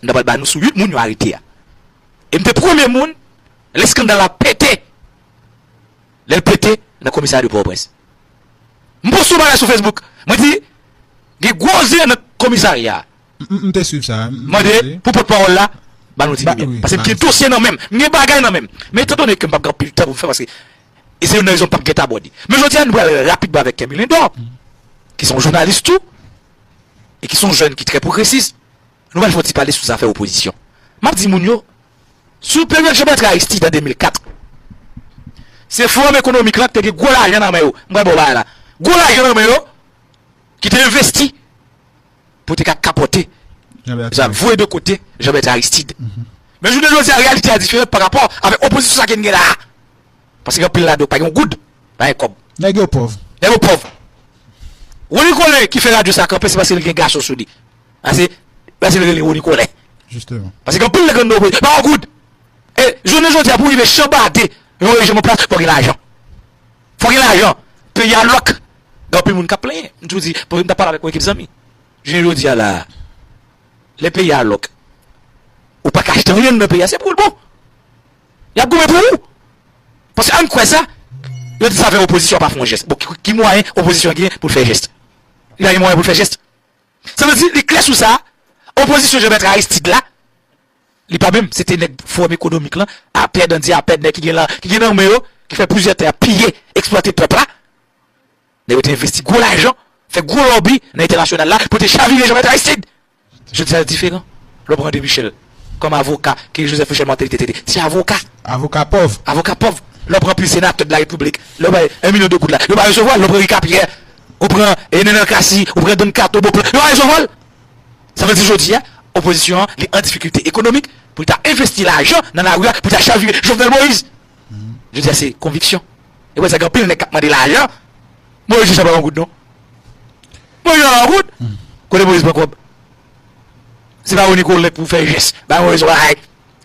M ta pral ba nou sou uit moun yo arete a. E m te premye moun, lè eskandal la pete. Lè l pete nan komisarya de Pòtoprens. M poste yon bagay sou Facebook. Mwen di, gen gwo zen nan komisarya a. M, m, m te swiv sa. M, m mande pou pòtpawòl la ba nou ti limyè. Paske m gen dosye nan men m. M gen bagay nan men m. Men etandone ke m p ap gen anpil tan pou m fè, paske e se youn nan rezon m p ap gentan abòde. Men jodi a, nou pral rapidman avèk Kè Belendò, ki se yon jounalis tou, e ki se yon jèn ki trè pwogresis. Nou pral fè yon ti pale sou zafè opozisyon. M ap di moun yo, sou peryòd Jean Bertrand Aristide an de mil kat, se Forum Ekonomik la ki te gen gwo lajan nan men yo. M pral ba w bagay la. gwo lajan nan men yo, ki te envesti pou te ka kapòte, voye de kote Jean Bertrand Aristide. Men jounen jodi a, reyalite a diferan pa rapò avèk opozisyon sa ke n gen la a. Paske anpil ladan yo pa gen yon goud, pa gen kòb. Nèg yo pòv. Nèg yo pòv. Rony Colin ki fè radyo sa kanpe, se paske li gen gason sou li. A se, paske li rele Rony Colin. Jisteman. Paske gen anpil nèg anndan opozisyon, pa gen goud. E jounen jodi a, pou rive chanbade yon rejim an plas, fò gen lajan. Fò gen lajan. Peyi a lòk. Gen anpil moun k ap plenyen. M toujou di, pou m ta pale avèk yon ekip zanmi. Jounen jodi a la, lè peyi a lòk, ou pa ka achte anyen nan peyi a, se pou l bon. Y ap goumen pou ou. Paske ann kwè sa, yo di sa fè opozisyon pa fè yon jès. Bon, ki, ki mwayen opozisyon gen pou l fè jès? Li pa gen mwayen pou l fè jès. Sa vle di, li klè sou sa, opozisyon Jean Bertrand Aristide la, li pa menm, se te nèg Forum Ekonomik lan, apèd, an di apèd, nèg ki gen lan, ki gen nan men yo, ki fè plizyè tè a piye, eksplwate pèp la. Nèg yo te envesti gwo lajan, fè gwo lòbi nan entènasyonal la pou te chavire Jean Bertrand Aristide. Jodi a diferan. Lè w pran André Michel kòm avoka, ke Joseph Michel Martelly te trete ti avoka. Avoka pòv. Avoka pòv. Lè w pran pil senatè de la repiblik, lè w bay yon milyon de goud la, yo pa resevwa l. Lè w pran Ricard Pierre, ou pran Enel Cassy, ou pran Don Kato, Beauplan, yo pa resevwa l. Sa vle di jodi a, opozisyon an, li an difikilte ekonomik pou li ta envesti lajan nan lari a, pou li ta chavire Jovenel Moïse. Jodi a, se konviksyon. E wè sa, gen anpil nèg k ap mande lajan. Moïse Jean pa yon goud non. Moïse Jean pa yon goud. Kote Moïse pran kòb? Se pa Rony Colin pou fè jès. Ba Moïse yon bagay.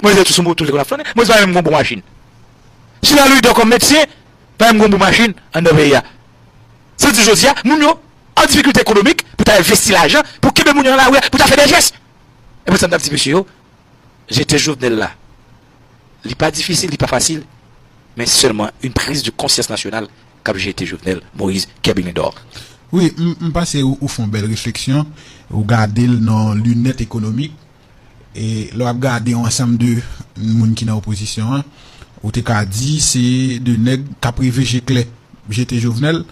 Moïse tou sou moto li konn ap flannen. Moïse pa menm gon bon machin. Chita Louis Dor kòm medsen, pa menm gon bon machin anndan peyi a. Sa vle di jodi a, moun yo an difikilte ekonomik pou ta envesti lajan, pou kenbe moun yo nan lari a, pou ta fè de jès. E pou sa m t ap di mesye yo, jete Jovenel la, li pa difisil, li pa fasil, men sèlman yon priz de konsyans nasyonal k ap jete Jovenel Moïse Kerbilendor. Wi, m, m panse ou, ou fè yon bèl refleksyon, ou gade l nan linèt ekonomik, e lè w ap gade yon ansanm de moun ki nan opozisyon an, ou te ka di se de nèg k ap reve je klè, jete Jovenel,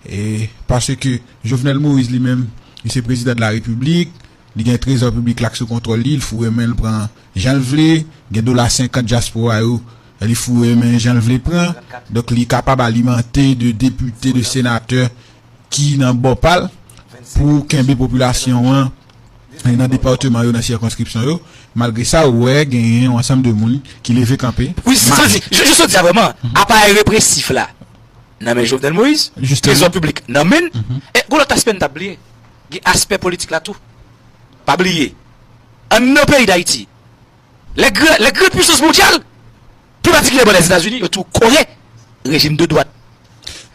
e paske Jovenel Moïse li menm, li se prezidan de la repiblik, li gen trezò piblik la k sou kontwòl li, li foure men l pran jan l vle, gen dola senkant dyaspora yo, li foure men jan l vle pran. Donk, li kapab alimante de depite, de senatè ki nan bò pa l pou kenbe popilasyon an nan depatman yo, nan sikonskripsyon yo. Malgre sa, ou wè, genyen yon ansanm de moun ki leve kanpe. Wi, se sa m di, je, je di a vrèman, aparèy represif la, nan men Jovenel Moïse, trezò piblik nan men l. E gon lòt aspè n t ap bliye. Gen aspè politik la tou. Pa bliye, anndan peyi Dayiti, les grandes, les grandes puissances mondiales, pli patikilyaman Lèzetazini, yo tou kore rejim de dwat.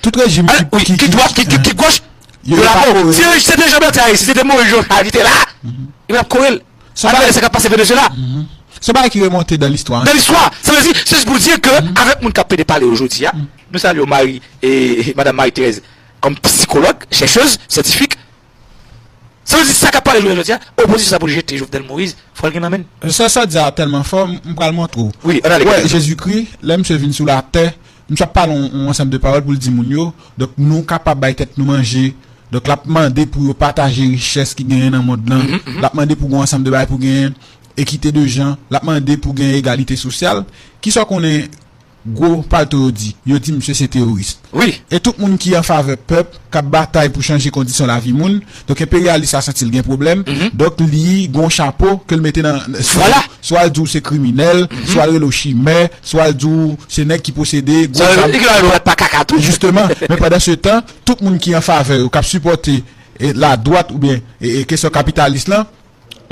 Tout rejim ki, ki, ki dwat, ki, ki, ki goch, yo la kore. Si se te Jean Bertrand Aristide, si se te Moïse Jean Charles ki te la, yo t ap kore l. An gade sa k ap pase Venezuela. Se yon bagay ki remonte dan listwa. Dan listwa. Sa vle di, se jis pou di ke, avèk moun k ap pede pale yo jodi a, nou salye Marie, e, e, madam Marie Thérèse, kòm sikològ, chèchèz, syantifik. Sa vle di, sa k ap pale jodi a, opozisyon sa pou l jete Jovenel Moïse, fò l gen nan men l. Sa, sa w di a tèlman fò, m, m pral montre w. Wi, ann ale. Wè, Jezikri, lè misye vin sou latè, misye ap pale yon, yon ansanm de pawòl pou l di moun yo, donk nou kapab bay tèt nou manje, donk l ap mande pou yo pataje richès ki genyen nan mond lan, l ap mande pou gen yon ansanm de bagay pou genyen ekite de jan, l ap mande pou gen egalite sosyal. Kisa w konnen gwo palto yo di? Yo di misye se teworis. Wi. E tout moun ki an favè pèp, k ap batay pou chanje kondisyon lavi moun, donk enperyalis la santi l gen pwoblèm, donk li gon chapo ke l mete nan, swa, swa l di w se kriminèl, swa l rele w chimè, swa l di w se nèg ki posede gwo zam. Jisteman, men pandan se tan, tout moun ki an favè yo, k ap sipòte, e, ladwat oubyen, e, e, kesyon kapitalis lan,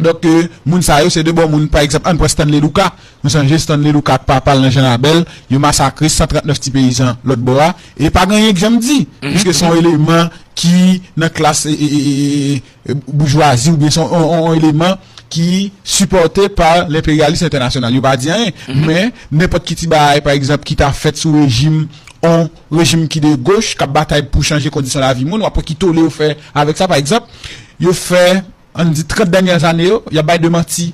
donk, e, moun sa yo, se de bon moun. Pa egzanp, ann pran Stanley Lucas. Nou sonje Stanley Lucas ak papa l nan Jan Labèl, yo masakre san trant nèf ti peyizan lòt bò a. E pa gen anyen k janm di, piske se yon eleman ki nan klas, e, e, e, e, e, boujwazi, oubyen se yon, yon, yon, yon eleman ki sipòte pa lenperyalis entènasyonal. Yo pa di anyen. Men, nenpòt ki ti bagay, pa egzanp, ki ta fèt sou rejim, yon rejim ki de goch, k ap batay pou chanje kondisyon lavi moun, w ap wè ki tole yo fè avèk sa. Pa egzanp, yo fè, ann di, trant dènyè zane yo, y ap bay de manti.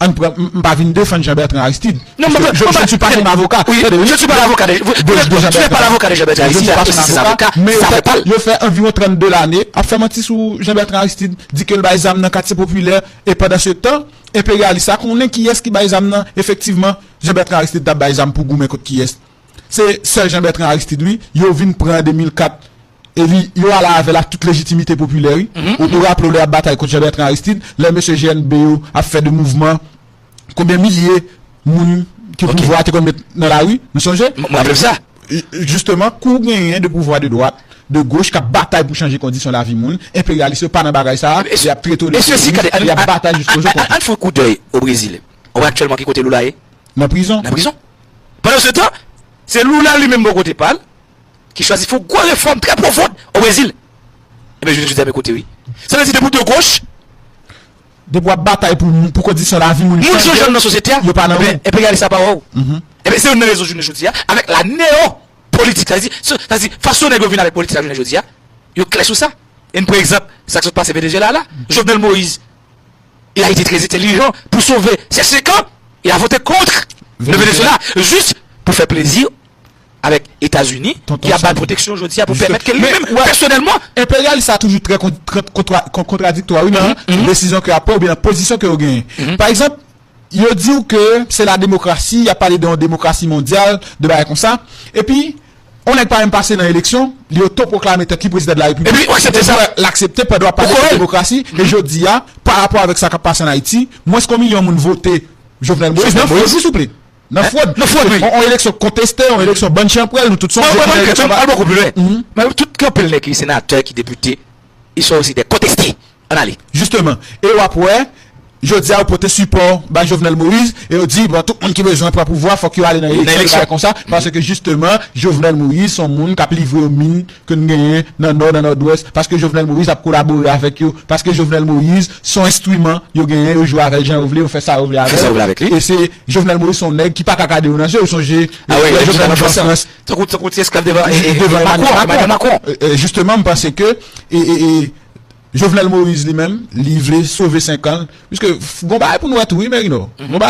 Ann pran, m, m pa vin defann Jean Bertrand Aristide. Non, je, je ne suis pas un avocat. Tande, wi. Je ne suis pas l'avocat de, vous, vous, vous n'êtes pas l'avocat de Jean Bertrand Aristide, c'est ses avocats, sa fè pa l. Yo fè anviwon trannde lane ap fè manti sou Jean Bertrand Aristide, di ke l bay zam nan katye popilè, e pandan se tan, enperyalis la konnen kiyès ki bay zam nan. Efektivman, Jean Bertrand Aristide t ap bay zam pou goumen kont kiyès? Se sè Jean Bertrand Aristide, wi, yo vin pran an de mil kat. E li, yo ale avè l ak tout lejitimite popilè, wi. Ou, ou raple w lè y ap batay kont Jean Bertrand Aristide, lè mesye G N B yo ap fè de mouvman, konbyen milye moun ke pouvwa te konn met nan lari, nou sonje? M raple m sa. Jisteman, kou w genyen de pouvwa de dwat, de goch k ap batay pou chanje kondisyon lavi moun, enperyalis yo pa nan bagay sa a, y ap trete w de teryoris, y ap batay jiskozo kont ou. Ann fè yon koudèy o Brezil. Ou wè aktyèlman ki kote Lula ye? Nan prizon. Nan prizon. Pandan se tan, se Lula li menm bò kote pa l ki chwazi fè yon gwo refòm trè pwofon o Brezil. Ebyen, jounen jodi a, men kote wi. Sa vle di depi w de goch, depi w ap batay pou, pou kondisyon lavi moun chanje, moun yo pa nan ou. Enperyalis la pa wè w. Ebyen, se youn nan rezon jounen jodi a, avèk la neo politik, sa vle di, sa vle di, fason nèg yo vin avèk politik la jounen jodi a, yo klè sou sa. E n pran egzanp, sa k sot pase Venezuela la, Jovenel Moïse, il a été très intelligent pour sauver ses cinq ans. Il a voté contre le Venezuela, juste pour faire plaisir avec États-Unis, ki ap ba l pwoteksyon jodi a pou pèmèt ke li menm, pèsonèlman. Enperyalis la toujou trè kon-, trè kontra-, kon-, kontradiktwa, wi, nan desizyon ke y ap pran oubyen nan pozisyon ke yo genyen. Pa egzanp, yo di w ke se la demokrasi, y ap pale de yon demokrasi mondyal, de bagay konsa. Epi, yon nèg pa menm pase nan eleksyon, li otopwoklame tèt li prezidan de la repiblik. Epi, ou aksepte sa? L aksepte pandan w ap pale de demokrasi. E jodi a, pa rapò avèk sa k ap pase ann Ayiti, mwens ke yon milyon moun vote Jovenel Moïse nan fwod, wi, souple. Nan fwod. Nan fwod, wi. Yon, yon eleksyon konteste, yon eleksyon bann chanpwèl, nou tout sonje. Mwen, mwen, mwen, mwen, mwen, mwen, mwen, mwen, tout ki anpil nèg ki senatè, ki depite, ils sont aussi des contestés. Ann ale. Jisteman. E w ap wè, jodi a, yo pote sipò bay Jovenel Moïse, e yo di, bon, tout moun ki bezwen pran pouvwa, fòk yo ale nan eleksyon, bagay konsa, paske jisteman, Jovenel Moïse, se yon moun k ap livre yo min ke n genyen nan Nò, nan Nòdwès, paske Jovenel Moïse ap kolabore avèk yo, paske Jovenel Moïse, se yon enstriman, yo genyen, yo jwe avè l jan yo vle, yo fè sa yo vle avè l. Fè sa yo vle avèk li. E se Jovenel Moïse, se yon nèg ki pa ka gade yo nan je, ou sonje, lè Jovenel Moïse an Frans, tankou, tankou ti esklav devan, e, e, devan Emmanuel Macron. E, e, jisteman, m panse ke, e, e, e, Jovenel Moïse li menm, li vle sove senk an l, piske gon bagay pou nou wè tou, wi, Merino. Gon bagay